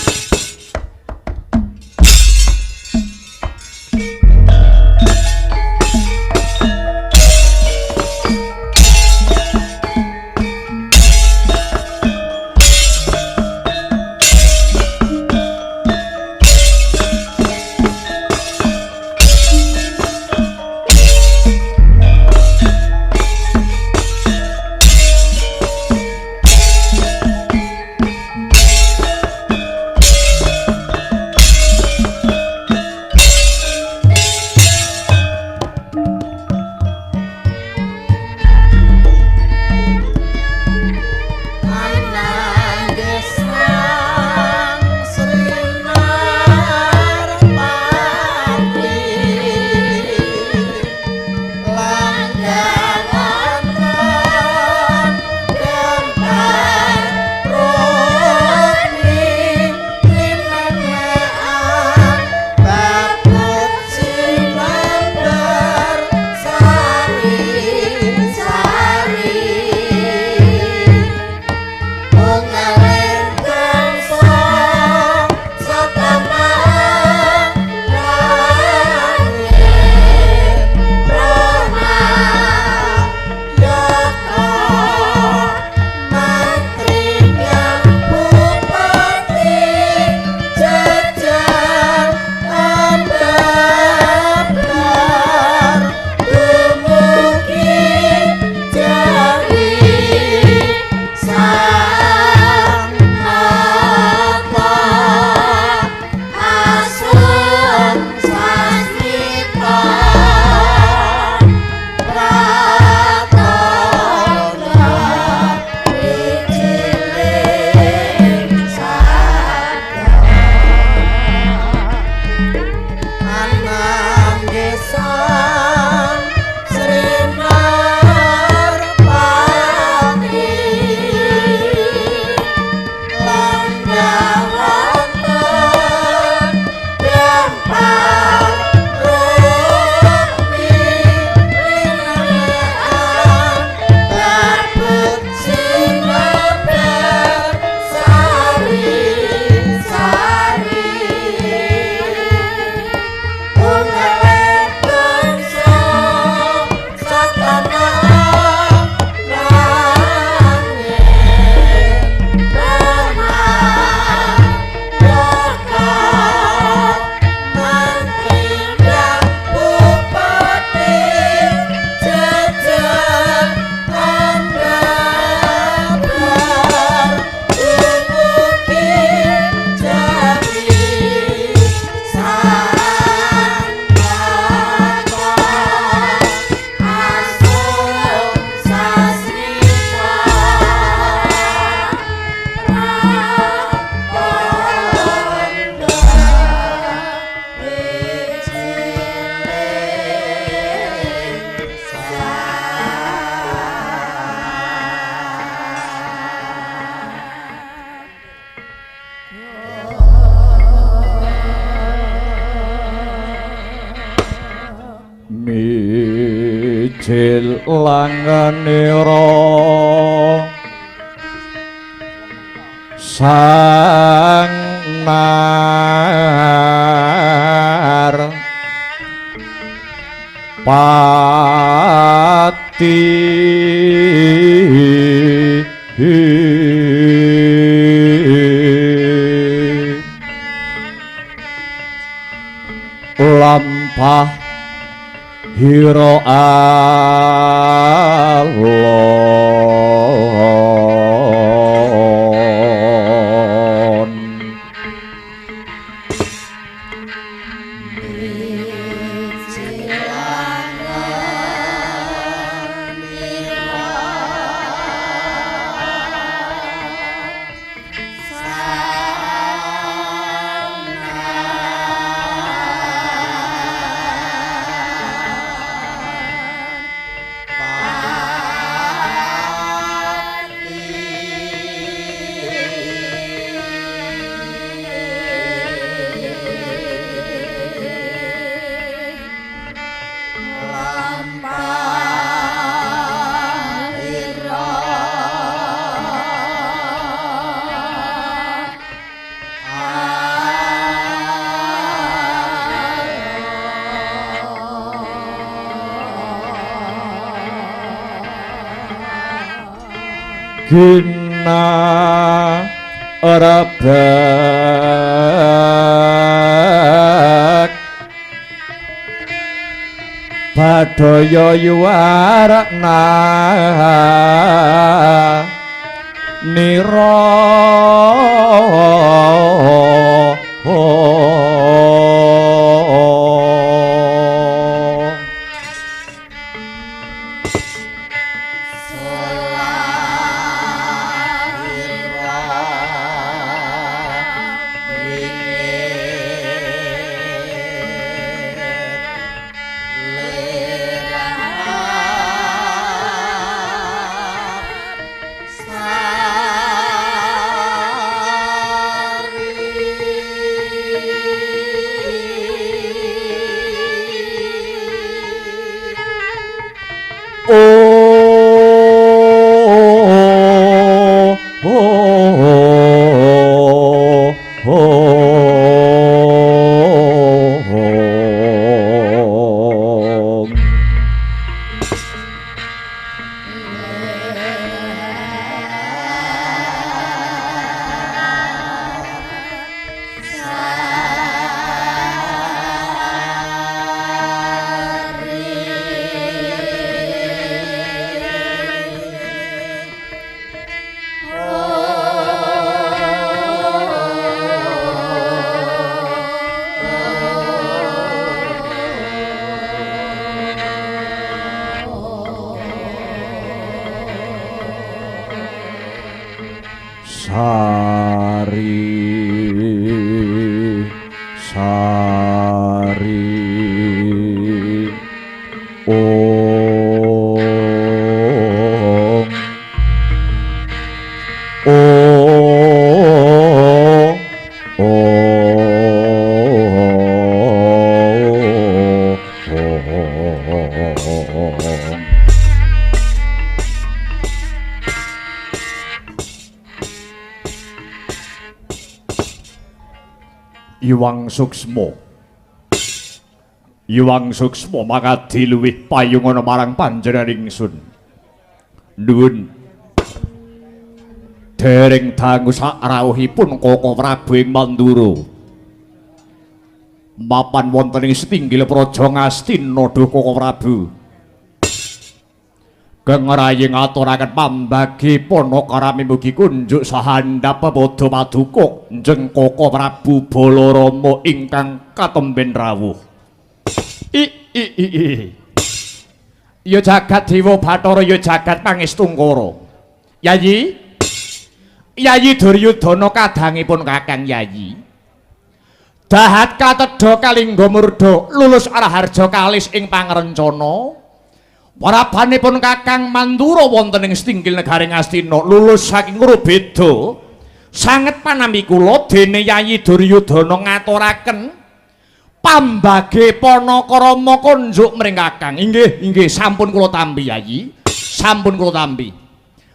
Mijil langanira sang nar pati lampah hira alon. Gina rebek badaya yuwarna nira Sari sari ong ong ong. Iwang Suksma, Iwang Suksma mangadi luwih payungana marang panjenengan ingsun. Nuwun. Dereng dangu sakrawuhipun Koko Prabu ing Mandura. Mapan wonten ing setinggil praja Ngastina duh Koko Prabu. Kengrayi ngaturaken pambagi panakarami mugi kunjuk sahandap pepadha paduka njeng Koko Prabu Balarama ingkang katemben rawuh. I i i i. Ya jagat Dewa Bathara, ya jagat Pangestungkara. Yayi, Yayi Duryudana kadangipun Kakang Yayi. Dahat katedha kalingga murda lulus araharja kalis ing pangrencana. Warabanipun Kakang Mandura wonten ing setinggil negari Ngastina lulus saking Rubeda. Sanget panampi kula dene Yayi Duryudana ngaturaken Pambage Panakarama konjuk mring Kakang. Inggih, inggih sampun kula tampi Yayi. Sampun kula tampi.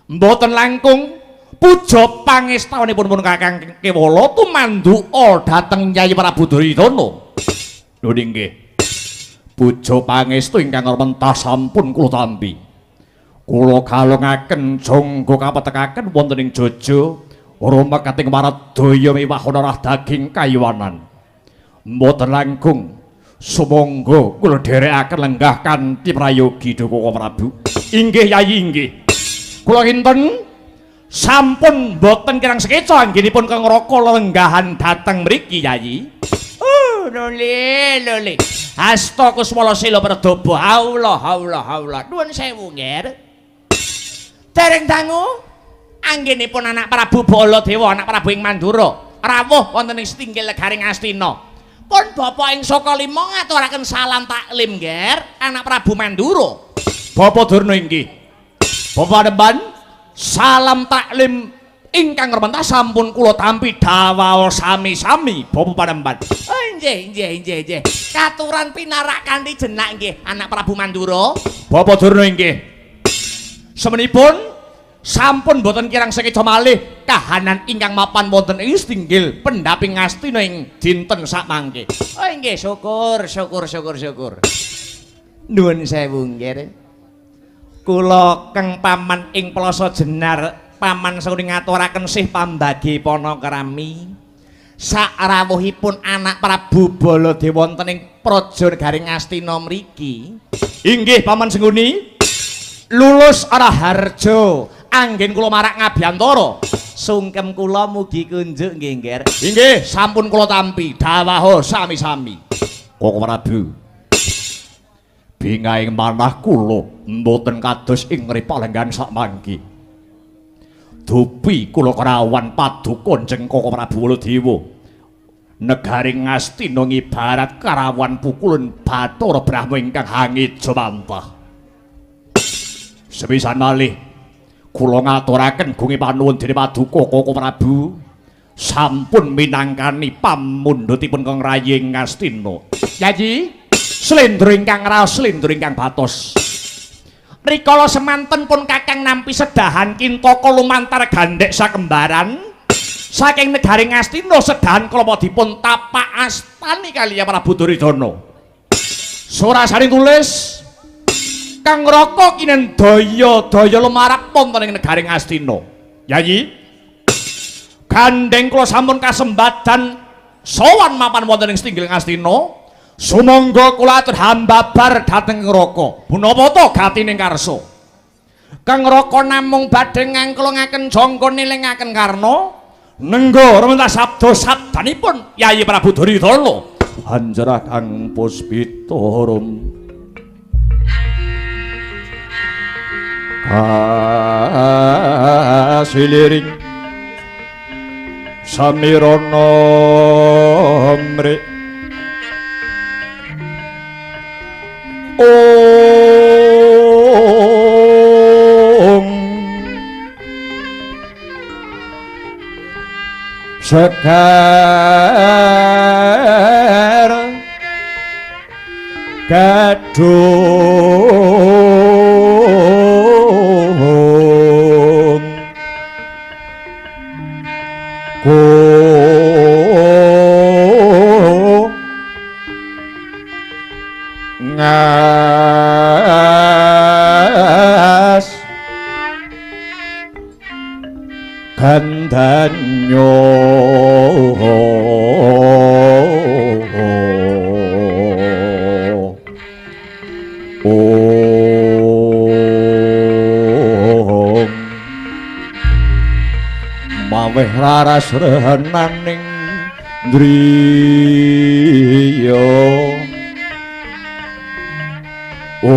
Mboten langkung puja pangestanipun pun Kakang Kewala tumanduka dhateng Yayi Prabu Duryudana. Lho inggih. Puja pangestu ingkang mentah sampun kula tampi. Kula kalungaken jangga kapetekaken wonten ing Jojo rumekating waradaya miwah rah daging kayuwanan. Mboten langkung sumangga kula dherekaken lenggah kanthi prayogi Duka Prabu. Inggih Yayi inggih. Kula kinten sampun mboten kirang sekeca anggenipun Kang Raka lenggahan dhateng mriki Yayi. Oh, lole lole. Asta kuswala sila perdaba. Allah Allah Allah. Nuwun sewu nggih. Dereng dangu anggenipun anak Prabu Baladewa, anak Prabu ing Mandura, rawuh wonten ing setinggil negaring Astina. Pun bapa ing Saka Lima ngaturaken salam taklim nggih, anak Prabu Mandura. Bapa Durna inggih. Bapak Demban, salam taklim ingkang rementah sampun kula tampi dawao sami-sami Bapak Panemban. Oh nggih nggih nggih nggih. Katuran pinarak kanthi jenak nggih anak Prabu Mandura. Bapak Durna inggih. Semenipun sampun boten kirang sekeca malih kahanan ingkang mapan wonten ing setinggil pendhaping Ngastina ing dinten sakmangke. Oh nggih, syukur syukur syukur syukur. Nuwun sewu nggih. Kula keng paman ing Plaza Jenar paman sauri ngaturaken sih pambagi panakrami sakrawuhipun anak Prabu Baladewa wonten ing praja negaring Ngastina mriki. Inggih paman Sengkuni, lulus Raharja anggen kula marak ngabiyantara. Sungkem kula mugi kunjuk nggih nggih. Inggih sampun kula tampi dawaha sami-sami. Koko Prabu, bingahing manah kula mboten kados ing palenggan sakmangke. Dupi kula kerawan paduka Njeng Koko Prabu Baladewa. Negaring Ngastina ngibarat karawan pukulun Bathara Brahma ingkang hangeja mantah. Sepisan malih kula ngaturaken gunge panuwun dene paduka Koko Prabu sampun minangkani pamundhutipun Kang Rayi Ngastina. Yayi, slendro ingkang raos, slendro ingkang batos. Rikala semanten pun Kakang nampi sedahan kintaka lumantar gandhek sakembaran saking negari Ngastina sedahan klapa dipun tapak astani kaliyan Prabu Duryudana. Surasane tulis Kang Raka kinen daya-daya lumarap wonten ing negari Ngastina. Yayi, gandheng kula sampun kasembadan sowan mapan wonten ing setinggil Ngastina. Sumangga kula atur hambabar dhateng Raka. Punapa ta gatining karsa? Kang Raka namung badhe ngangklungaken jangka nilingaken karna nengga rementah sabda sabdanipun Yayi Prabu Duryudana. Anjarah kang puspita rum kasiliring samirana mrik ong sekar gadung ku ngas gandanyo om maweh raras rehenaning driya. Om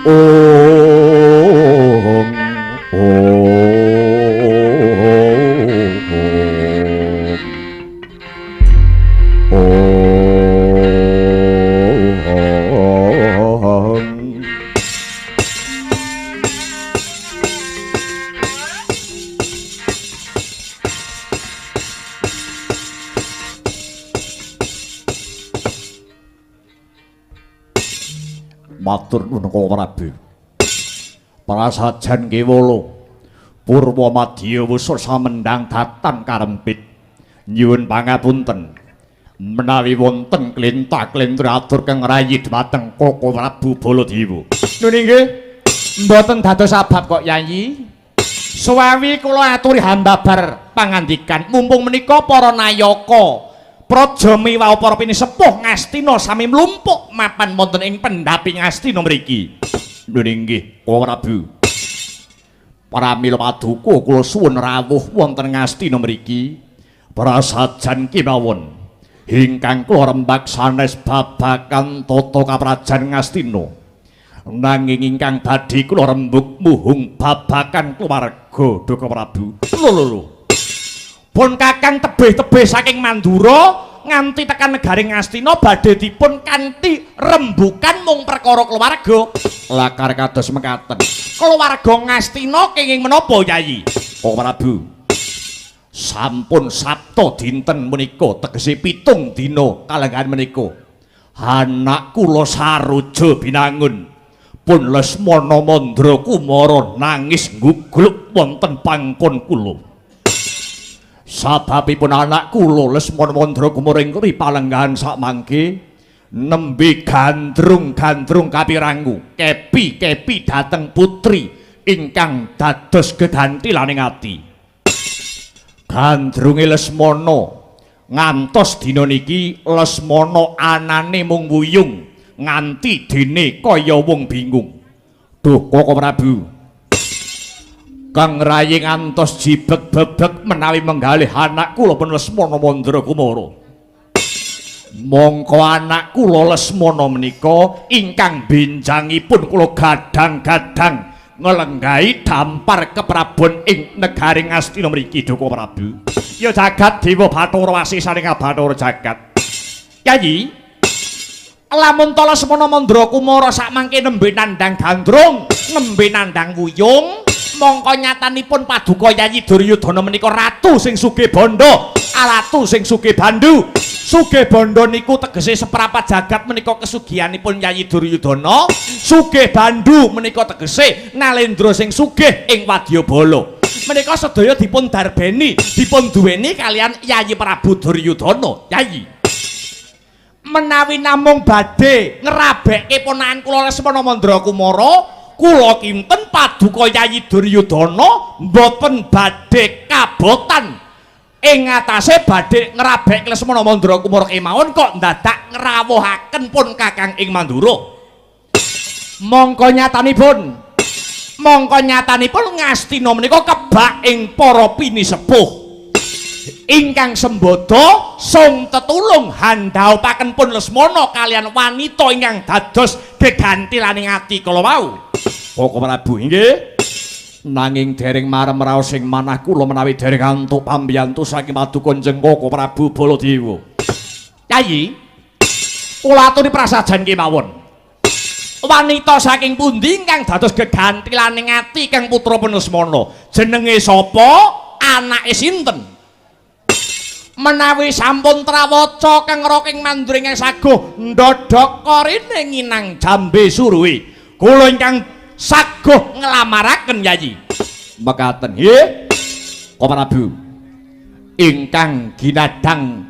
Om Om Om. Matur nuwun Koko Prabu. Prasajan kewala purwa madya wusur samendhang datan karempit. Nyuwun pangapunten menawi wonten klenta-klentru atur kang rayi dhumateng Koko Prabu Baladewa. Nun inggih, mboten dados abab kok Yayi. Suwawi kula aturi hambabar pangandikan mumpung menika para nayaka praja miwah para pinisepuh Ngastina sami mlumpuk mapan wonten ing pendhapi Ngastina mriki. Nun inggih, Koko Prabu. Pramila paduka kula suwun rawuh wonten Ngastina mriki. Prasajan kemawon ingkang kula rembag sanes babagan tata kaprajan Ngastina. Nanging ingkang badhe kula rembug muhung babagan keluarga Daka Prabu. Lho lho lho. Pun kakang tebih-tebih saking Mandura nganti tekan negari Ngastina badhe dipun kanthi rembukan mung perkara keluarga. Lakar kados mekaten. Keluarga Ngastina kenging menapa Yayi? Koko Prabu. Sampun sapta dinten menika tegese 7 dina kalenggahan menika. Anak kula Saroja Binangun pun Lesmana Mandra Kumara nangis nggugluk wonten pangkon kula. Sababipun anak kula Lesmana Mandra Kumara ing palenggahan sakmangke nembe gandrung-gandrung kapirangu kepi-kepi dhateng putri ingkang dados gegantilaning ati. Gandrunge Lesmana ngantos dina niki Lesmana anane mung wuyung nganti dene kaya wong bingung. Duh Koko Prabu, kang rayi ngantos jibeg bebek menawi menggalih anak kula pun Lesmana Mandra Kumara. Mongko anak kula Lesmana menika ingkang benjangipun kula gadang-gadang ngelenggahi dampar keprabon ing negari Ngastina mriki Daka Prabu. Ya jagat dewa Bathara wasisaning Bathara jagat. Yayi, lamun ta Lesmana Mandra Kumara sakmangke nembe nandhang gandrung, nembe nandhang wuyung, mongko nyatanipun paduka Yayi Duryudana menika ratu sing sugih bandha, ratu sing sugih bandu. Sugih bandha niku tegese seprapat jagat menika kesugihanipun Yayi Duryudana, sugih bandu menika tegese nalendra sing sugih ing wadyabala. Menika sedaya dipun darbeni, dipun duweni kalian Yayi Prabu Duryudana. Yayi, menawi namung badhe ngrabekke ponakan kula Lesmana Mandra Kumara, kula kinten paduka Yayi Duryudana mboten badhe kabotan ing atase badhe ngrabekke Lesmana Mandra Kumara kemawon kok ndadak ngrawuhaken pun kakang ing Mandura. Mongko nyatanipun Ngastina menika kebak ing para pinisepuh ingkang sembada sung tetulung handhaupaken pun Lesmana kalian wanita ingkang dados gegantilaning ati kala wau. Koko Prabu inggih. Nanging dereng marem raos ing manah kula menawi dereng antuk pambiyantu saking paduka Kanjeng Koko Prabu Baladewa. Yayi, kula aturi prasajan kemawon. Wanita saking pundi ingkang dados gegantilaning ati kang putra pun Lesmana? Jenenge sapa? Anake sinten? Menawi sampun trawaca kang roking mandring saguh ndodhok korine nginang jambe suruhe, kula ingkang saguh nglamaraken Yayi. Mekaten nggih Koko Prabu, ingkang ginadang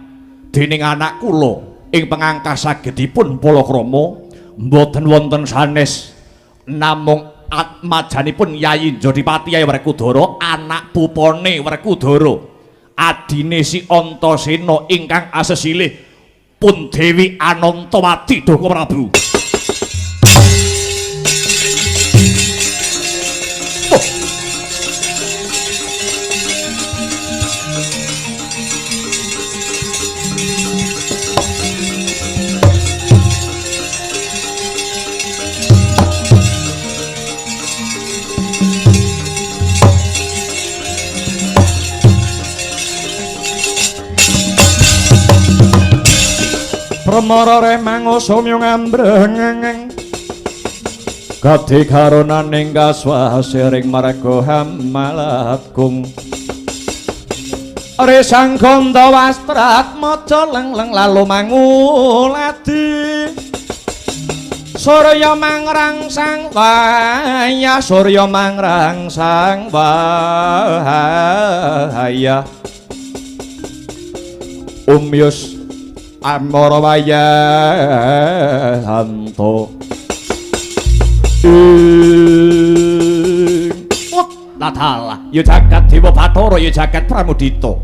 dening anak kula ing pengangkas sagedipun palakrama mboten wonten sanes namung atmajanipun Yayi Jodipati Yayi Werkudara, anak pupone Werkudara, adine si Antasena ingkang asesilih pun Dewi Anantawati Daka Prabu. Permara remang somyo ngambreng kadhi karunaning kaswasiring marga hamalakung resang ganda wastrat maca lengleng lalu manguladi Surya mangrangsang wayah, surya mangrangsang wayah. Umyus amara wayahanto. Ladalah ya jagat Dewa Bathara ya jagat Pramudita.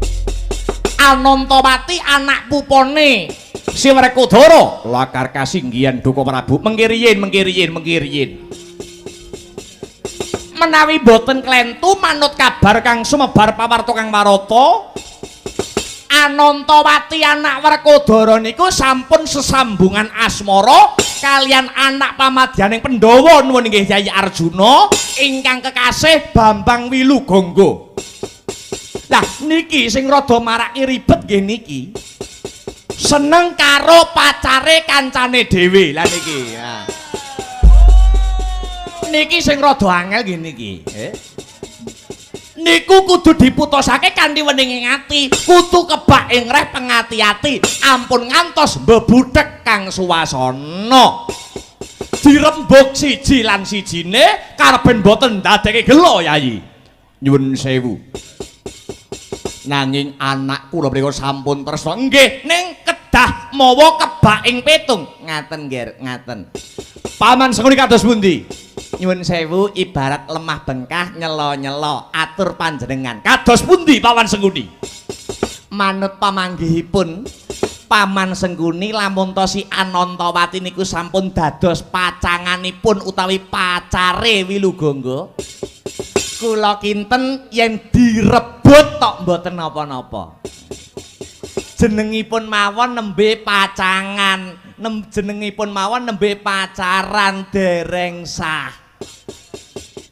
Anantawati anak pupone Si Wrekodara lakar kasinggihan Duka Prabu mengkiriyin mengkiriyin mengkiriyin. Menawi boten klentu manut kabar kang sumebar pawarta kang warata, Anantawati anak Wrekodara niku sampun sesambungan asmara kalian anak pamadyaning Pandhawa nuwun inggih Yai Arjuna ingkang kekasih Bambang Wilugangga. Lah niki sing rada maraki ribet nggih niki. Seneng karo pacare kancane dhewe. Lah niki. Ya. Niki sing rada angel nggih niki. Niku kudu diputusake kanthi wening ati, kudu kebak ing reh pengati-ati, ampun ngantos mbebudhek kang suwasana. Dirembug siji lan sijine karben boten ndadekake gela Yayi. Nyuwun sewu. Nanging anak kula mriku sampun tresna. Nggih, ning kedah mawa kebak ing petung. Ngaten, Nger, ngaten. Paman Sengkuni kados pundi? Nyuwun sewu ibarat lemah bengkah nyelo-nyelo atur panjenengan. Kados pundi Paman Sengkuni? Manut pamanggihipun Paman Sengkuni lamun to si Anantawati niku sampun dados pacanganipun utawi pacare Wilugangga. Kula kinten yen direbut tok mboten napa-napa. Jenengipun mawon nembe pacangan, jenengipun mawon nembe pacaran dereng sah.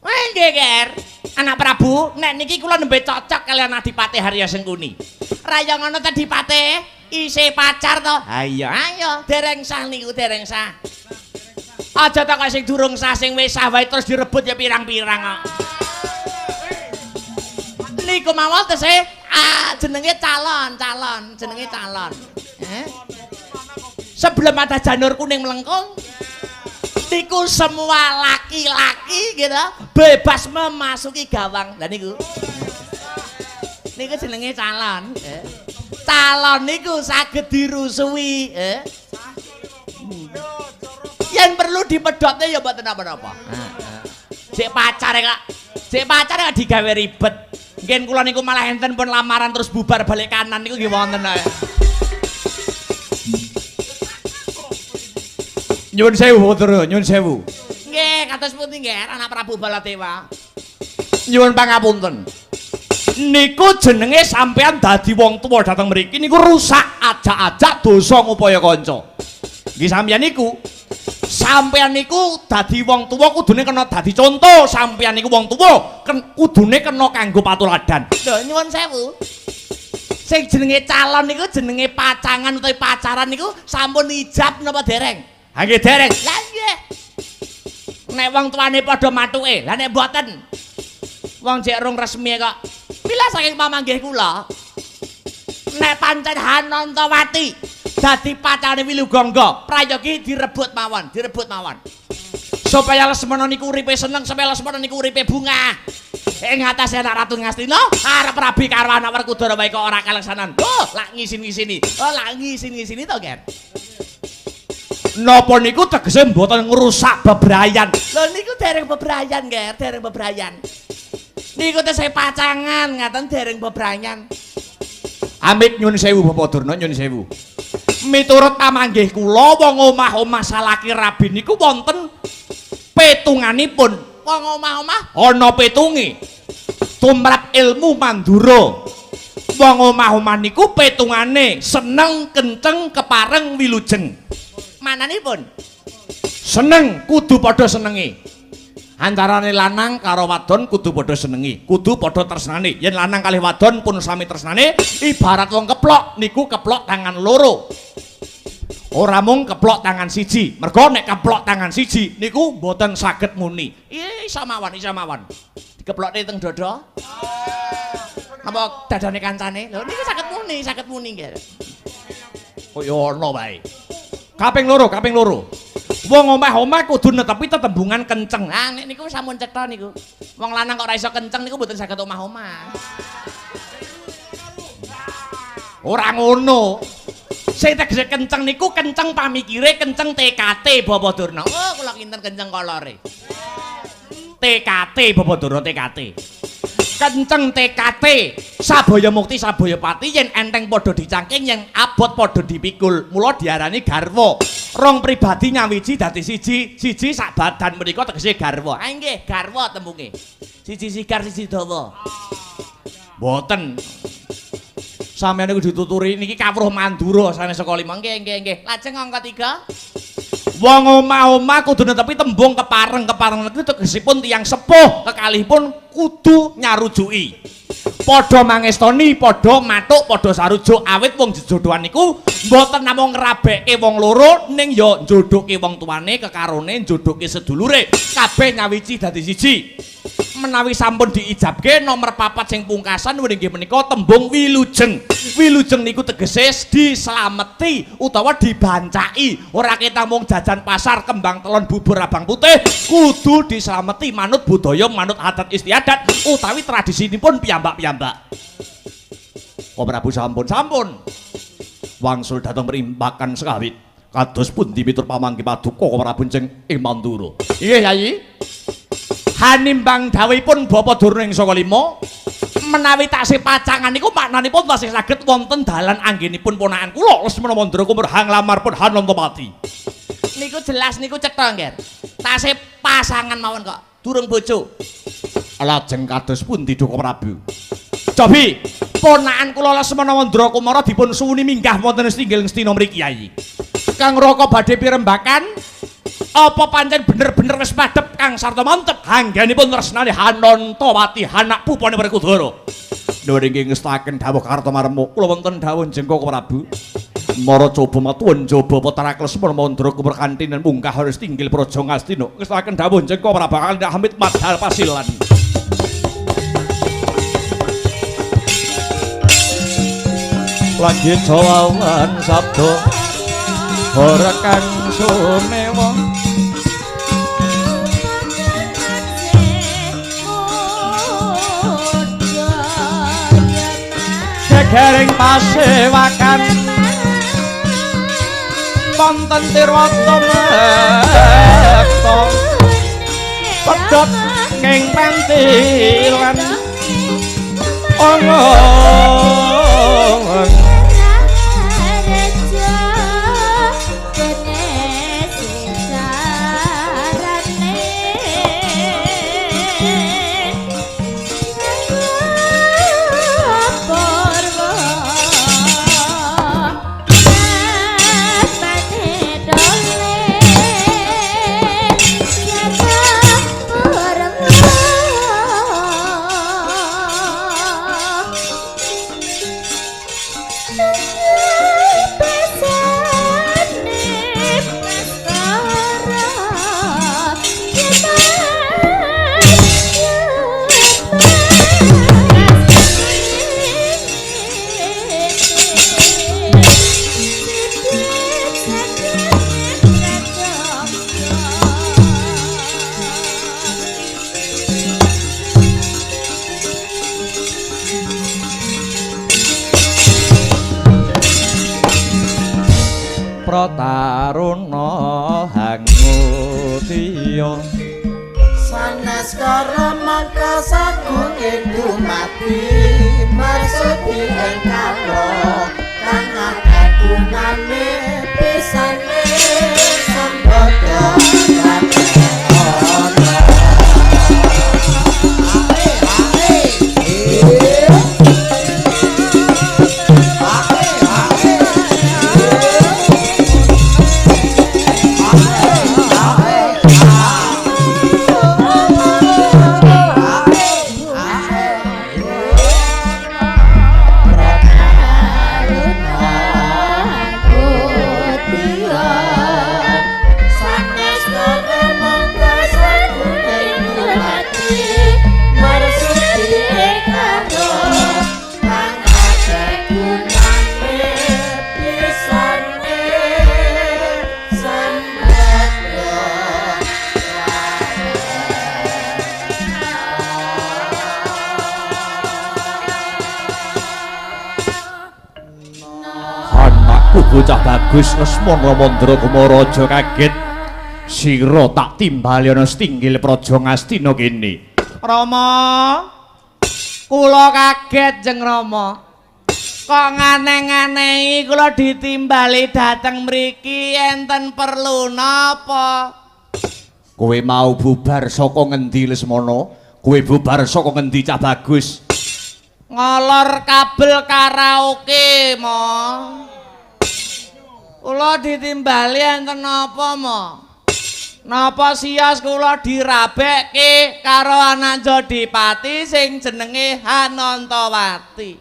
Wah nggih, Ger. Anak Prabu, nek niki kula nembe cocok kalian Adipati Harya Sengkuni. Raya ngono ta Dipati? Isih pacar to? Ha iya, ayo dereng sah niku dereng sah. Aja ta kok sing durung sah sing wis sah wae terus direbut ya pirang-pirang kok. Niku mawon tesih jenenge calon, calon, jenenge calon. Sebelum ada janur kuning melengkung, niku semua laki-laki gitu bebas memasuki gawang. Lah niku. Niku jenenge calon. Calon niku saged dirusui, Yen perlu dipedhotne ya mboten napa-napa. Sik pacare kok. Sik pacare kok digawe ribet. Nggih kula niku malah enten pun lamaran terus bubar balik kanan niku nggih wonten. Nyuwun sewu Bathara, nyuwun sewu. Nggih, kados pundi nggih anak Prabu Baladewa. Nyuwun pangapunten. Niku jenenge sampean dadi wong tuwa dateng mriki niku rusak ajak-ajak dosa ngupaya kanca. Nggih sampean niku. Sampean niku dadi wong tuwa kudune kena dadi conto. Sampean niku wong tuwa kudune kena kanggo patuladan. Lho nyuwun sewu. Sing jenenge calon niku jenenge pacangan utawi pacaran niku sampun ijab napa dereng? Ha nggih dereng. Lah nggih. Nek wong tuane padha mathuke, lah nek mboten wong jek rung resmi kok. Mila saking pamanggih kula nek pancen Anantawati dadi pacare Wilugangga, prayogi direbut mawon, direbut mawon. Supaya Lesmana niku uripe seneng, supaya Lesmana niku uripe bungah. Ing atase anak Ratu Ngastina arep rabi karo anak Werkudara wae kok ora kaleksanan. Oh, lak ngisin-ngisini. Oh, lak ngisin-ngisini to, Ger. Napa niku tegese mboten ngrusak bebrayan? Lho niku dereng bebrayan, Ger, dereng bebrayan. Niku tesih pacangan, ngaten dereng bebrayan. Amit nyun sewu Bapak Durna, nyun sewu. Miturut pamanggih kula wong omah-omah salaki rabi niku wonten petunganipun. Wong omah-omah ana petunge. Tumrap ilmu mandura. Wong omah-omah niku petungane seneng, kenceng, kepareng, wilujeng. Mananipun? Seneng kudu padha senenge. Antarane lanang karo wadon kudu padha senengi, kudu padha tresnane. Yen lanang kalih wadon pun sami tresnane, ibarat wong keplok niku keplok tangan loro. Ora mung keplok tangan siji. Mergo nek keplok tangan siji niku mboten saged muni. Iso mawon, iso mawon. Dikeplokne teng dada. Napa dadane kancane? Lho niku saged muni nggih. Kaya ana wae. Kaping loro, kaping loro. Wong omah-omah kudu netepi tetembungan kenceng. Ah nek niku sampun cetha niku. Wong lanang kok ora iso kenceng niku mboten saged omah-omah. Ora ngono. Sing tegese kenceng niku kenceng pamikire, kenceng TKT Bapak Durna. Oh, kula kinten kenceng kolore. TKT Bapak Durna, TKT. Kenceng TKT. Sabaya mukti sabaya pati yen enteng padha dicangking, yen abot padha dipikul. Mula diarani garwa. Rong pribadi nyawiji dadi siji, siji sak badan menika tegese garwa. Ah nggih, garwa tembunge. Siji sigar siji dawa. Mboten. Sampeyan niku dituturi niki kawruh Mandura sanes saka lima. Nggih, nggih, nggih. Lajeng angka 3. Wong omah-omah kudu netepi tembung kepareng. Kepareng niku tegesipun tiyang sepuh, kekalihipun kudu nyarujuki. Padha mangestoni, padha matuk, padha sarujuk. Awit wong jejodohan niku mboten namung ngrabekke wong loro, ning ya njodohke wong tuane, kekarone njodohke sedulure. Kabeh nyawiji dadi siji. Menawi sampun diijabke nomor 4 sing pungkasan inggih menika tembung wilujeng. Wilujeng niku tegese dislameti utawa dibancaki. Ora ketang mung jajan pasar kembang telon bubur abang putih, kudu dislameti manut budaya, manut adat istiadat utawi tradisinipun piyambak-piyambak. Kok Prabu sampun sampun. Wangsul dhateng perimbakan sekawit. Kados pundi mitur pamanggih paduka Prabu Jeng ing Mandura. Nggih Yayi. Hanimbang dawuhipun Bapak Durna ing saka 5, menawi taksih pacangan niku maknanipun tasih saged wonten dalan anggenipun ponakan kula Lesmana Mandra kumur hang lamar pun Hanantapati. Niku jelas niku cetha, Ngger. Tasih pasangan mawon kok, durung bojo. Lajeng kados pundi Duka Prabu? Cobi ponakan kula Lesmana Mandra Kumara dipun suwuni minggah wonten setinggil Ngastina mriki Yayi. Kang Raka badhe pirembakan apa pancen bener-bener wis madhep Kang sarta mantep anggenipun tresnane Hanantawati anak pupane Werkudara. Nuwun inggih ngestaken dawuh Kartomarmo. Kula wonten dawuh Jengkaka Prabu. Mara coba matuwun jaba Petrak Lesmana Mandra kumur kanthi munggah harus tinggil Praja Ngastina. Ngestaken dawuh Jengkaka Prabu Hamid Madal Pasilan. Lagi jawawan sabda ora kang sumewa gegering pasewakan wonten Tirwata mekta pedhot ing pentilan ana. Prataruna hangutiya sanes kara mangka sagunge dumadi marsudi ing kala kang akeh gunane pisane sambada. Aku bocah bagus Lesmana Mandra Kumara aja kaget. Sira tak timbali ana setinggil praja Ngastina kene. Rama, kula kaget jeng Rama. Kok nganeh-nganehi kula ditimbali dhateng mriki enten perlu napa? Kowe mau bubar saka ngendi Lesmana? Kowe bubar saka ngendi cah bagus? Ngolor kabel karaoke, Ma. Kula ditimbali enten napa, Ma? Napa sias kula dirabekke karo anak Jodipati sing jenenge Hanantawati.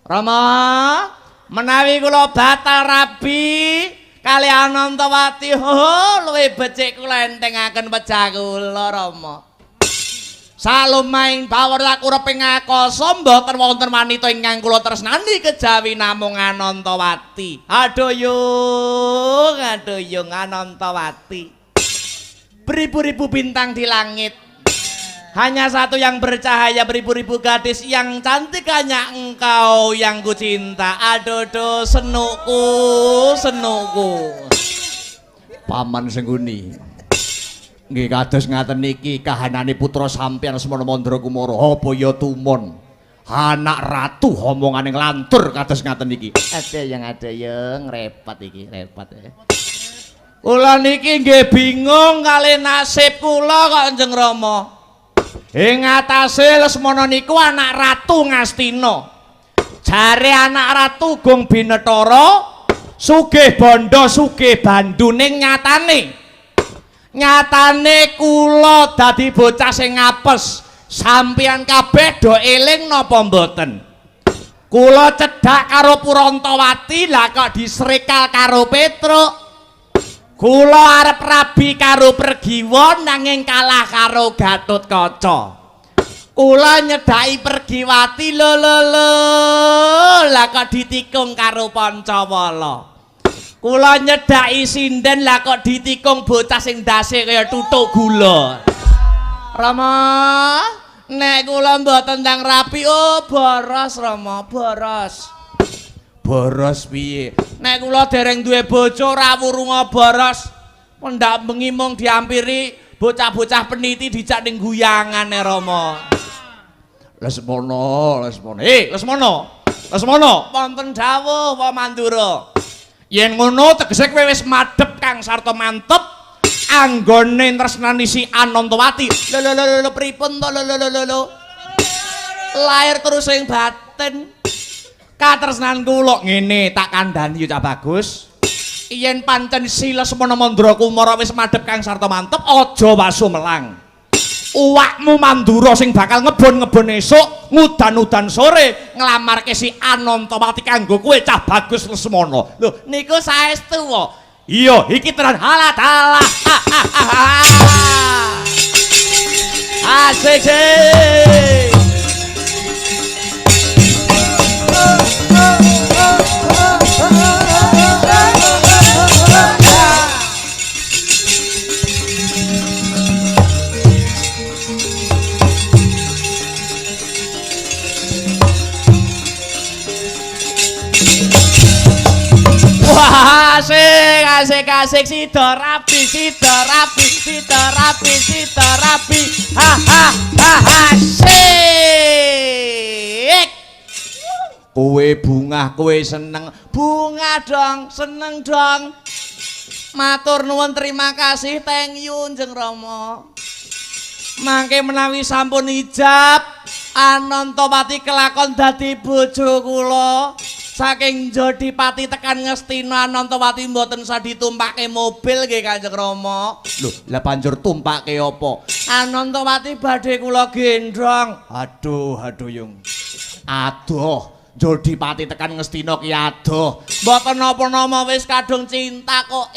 Rama, menawi kula batal rabi kali Anantawati, ho luwih becik kula entengaken pejah kula, Rama. Salumahing bawor laku ing akasa mboten wonten wanita ingkang kula tresnani kejawi namung Anantawati. Aduh yung, aduh yung Anantawati. Beribu-ribu bintang di langit, hanya satu yang bercahaya, beribu-ribu gadis yang cantik hanya engkau yang ku cinta. Aduh do senukku, senukku. Paman Sengguni. Nggih kados ngaten niki kahanane putra sampeyan Semana Mandra Kumara apa ya tumon. Anak ratu omongane nglantur kados ngaten niki. Ada yang repot iki, repot ya. Kula niki nggih bingung kali nasib kula kok Kanjeng Rama. Ing atase Lesmana niku anak ratu Ngastina. Jare anak ratu Gong Binetara sugih bondo sugih bandu ning nyatane. Nyatane kula dadi bocah sing ngapes. Sampeyan kabeh do eling napa mboten? Kula cedhak karo Purantawati lah kok disrekal karo Petruk. Kula arep rabi karo Pergiwa nanging kalah karo Gatotkaca. Kula nyedhaki Pergiwati lho lho lho lah kok ditikung karo Pancawala. Kula nyedhaki sinden lah kok ditikung bocah sing ndase kaya tutuk gula. Rama, nek kula mboten ndang rapi, oh boros Rama, boros. Boros piye? Nek kula dereng duwe bojo ora wurunga boros. Pendak bengi mung diampiri bocah-bocah peniti dijak ning guyangane Rama. Lesmana, Lesmana. Lesmana. Lesmana, wonten dawuh Wa Mandura. Yen ngono tegese kowe wis madhep Kang Sarta mantep anggone tresnani si Anantawati. Lho lho lho lho pripun to lho lho lho lho. Lahir terus sing batin. Katresnan kula ngene tak kandhani ya cah bagus. Yen pancen si Lesmana Mandra Kumara wis madhep Kang Sarta mantep aja wasumelang. Uwakmu Mandura sing bakal ngebon-ngebon esuk, ngudan-udan sore nglamarke si Anantawati kanggo kowe cah bagus Lesmana. Lho niku saestu wae. Iya, iki tenan halah dalah. Asik sik. Wah, asik, asik, asik, sida rabi, sida rabi, sida rabi, sida rabi, ha ha ha asik. Kowe bungah, kowe seneng, bungah dong, seneng dong. Matur nuwun, terima kasih, thank you Njeng Rama. Mangke menawi sampun ijab, Anantawati kelakon dadi bojo kula. Saking Jodipati tekan Ngastina Anantawati mboten usah ditumpake mobil nggih Kanjeng Rama. Lho, lah banjur tumpake apa? Anantawati badhe kula gendhong. Aduh, aduh yung. Aduh, Jodipati tekan Ngastina ki adoh. Mboten napa-napa wis kadung cinta kok.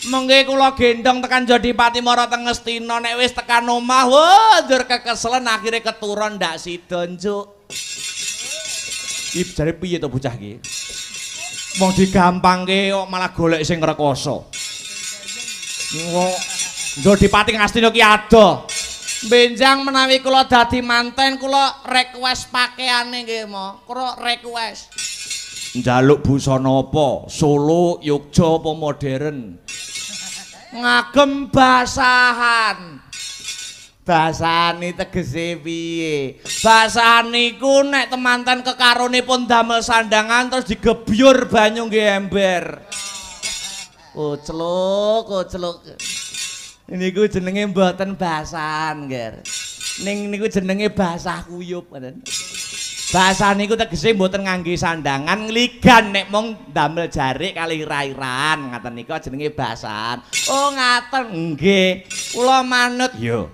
Mengke kula gendhong tekan Jodipati mara teng Ngastina, nek wis tekan omah, wah njur kekeselen akhire keturun ndak sida njuk. Iki jare piye to bocah iki? Wong digampangke kok malah golek sing rekoso. Wong Jodipati Ngastina ki adoh. Benjang menawi kula dadi manten kula request pakaiane nggih, Ma. Kula request. Njaluk busana apa? Solo, Yogya apa modern? Ngagem basahan. Basahane tegese piye? Basahan niku nek temanten kekaronipun damel sandangan terus digebyur banyu nggih ember. Kocluk, kocluk. Niku jenenge mboten basahan, Nger. Ning niku jenenge basah kuyup ngoten. Basah niku tegese mboten ngangge sandangan, ngligan nek mung damel jarik kali ira-iraan ngaten niku jenenge basahan. Oh ngaten nggih. Kula manut. Iya.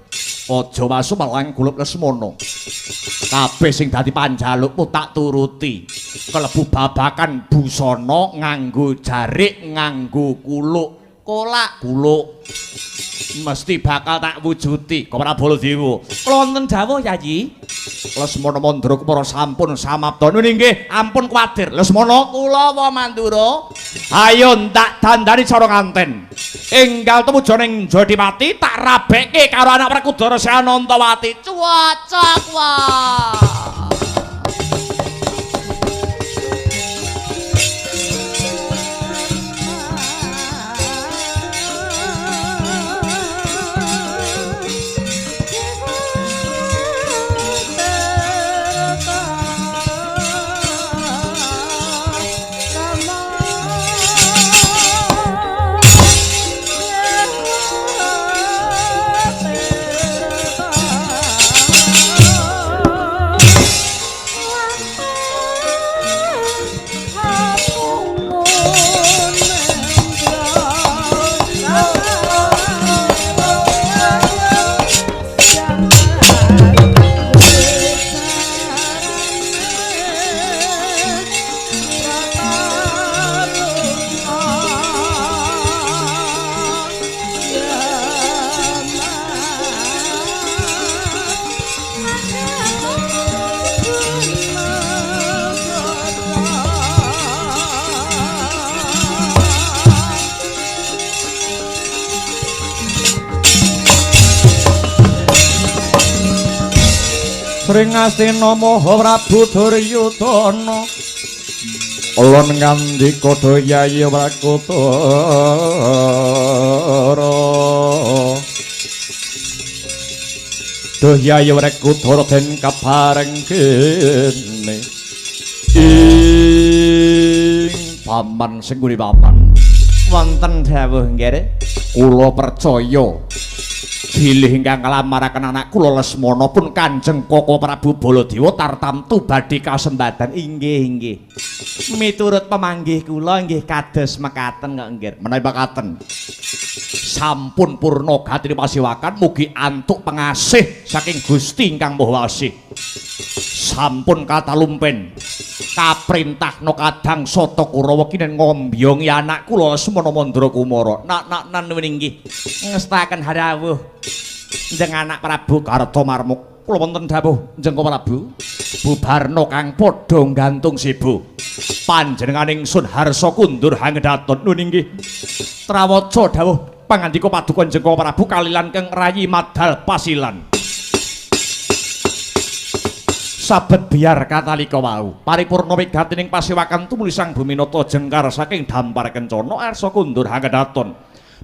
Aja wasu malang gulup Lesmana. Kabeh sing dadi panjalukmu tak turuti. Kelebu babakan busana nganggo jarik, nganggo kuluk, kolak, kuluk. Mesti bakal tak wujuti. Kok Prabu Baladewa. Kula wonten dawuh Yayi. Lesmana Mandra Kumara sampun samapta. Nun inggih, ampun kuwatir. Lesmana kula wa Mandura. Ayo tak dandani cara nganten. Enggal tumuju ning Jodipati tak rabekke karo anak Werkudara Anantawati. Cuwocok wae. Sring Astina Maha Prabu Duryudana ulun ngandika Yayi Wrakutara Duh Yayi Wrakutara den kabareng kene ing paman sing nguri paman wonten dawuh nggih. Kula percaya bilih ingkang nglamaraken anak kula Lesmana pun Kanjeng Koko Prabu Baladewa tartamtu badhe kasembadan. Inggih inggih. Miturut pemanggih kula inggih kados mekaten kok nggih. Menawi mekaten sampun purna gatine pasiwakan mugi antuk pengasih saking Gusti ingkang Maha Asih. Sampun katalumpen kaprintahna kadang Sata Kurawa kinen ngombyongi anak kula Lesmana Mandra Kumara. Nak nak nuwun inggih ngestaken harawuh njeng anak Prabu Kartamarmuk. Kula wonten dawuh njeng Prabu bubarna kang padha nggantung sibu. Panjenengan ingsun harsa kundur hangedhaton. Nun inggih. Trawaca dawuh pangandika paduka njeng Prabu kalilan keng rayi madal pasilan. Sabet biar katalika wau paripurna wigatining pasiwakan tumuli sang Buminata jengkar saking dampar kencana arsa kundur hangedhaton.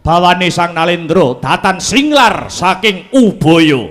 Bawane sang Nalendra datan singlar saking Ubaya.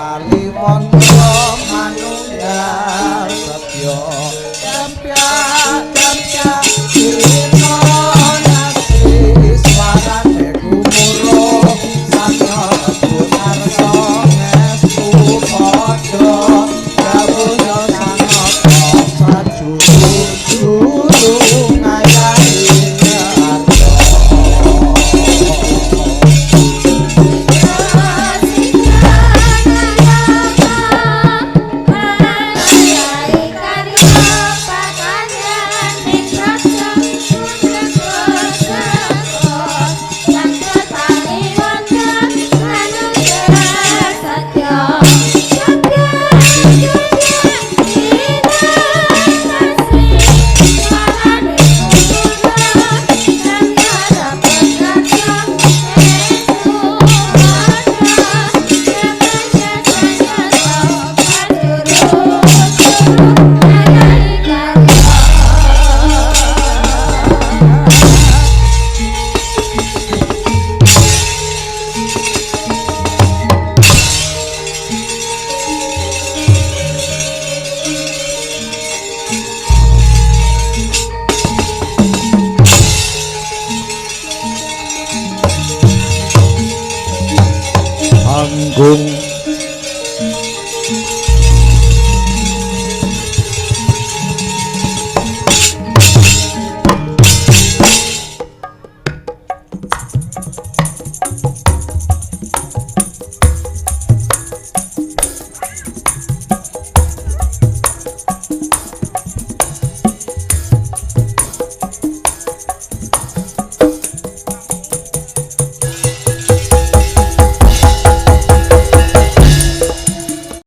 Saliwon.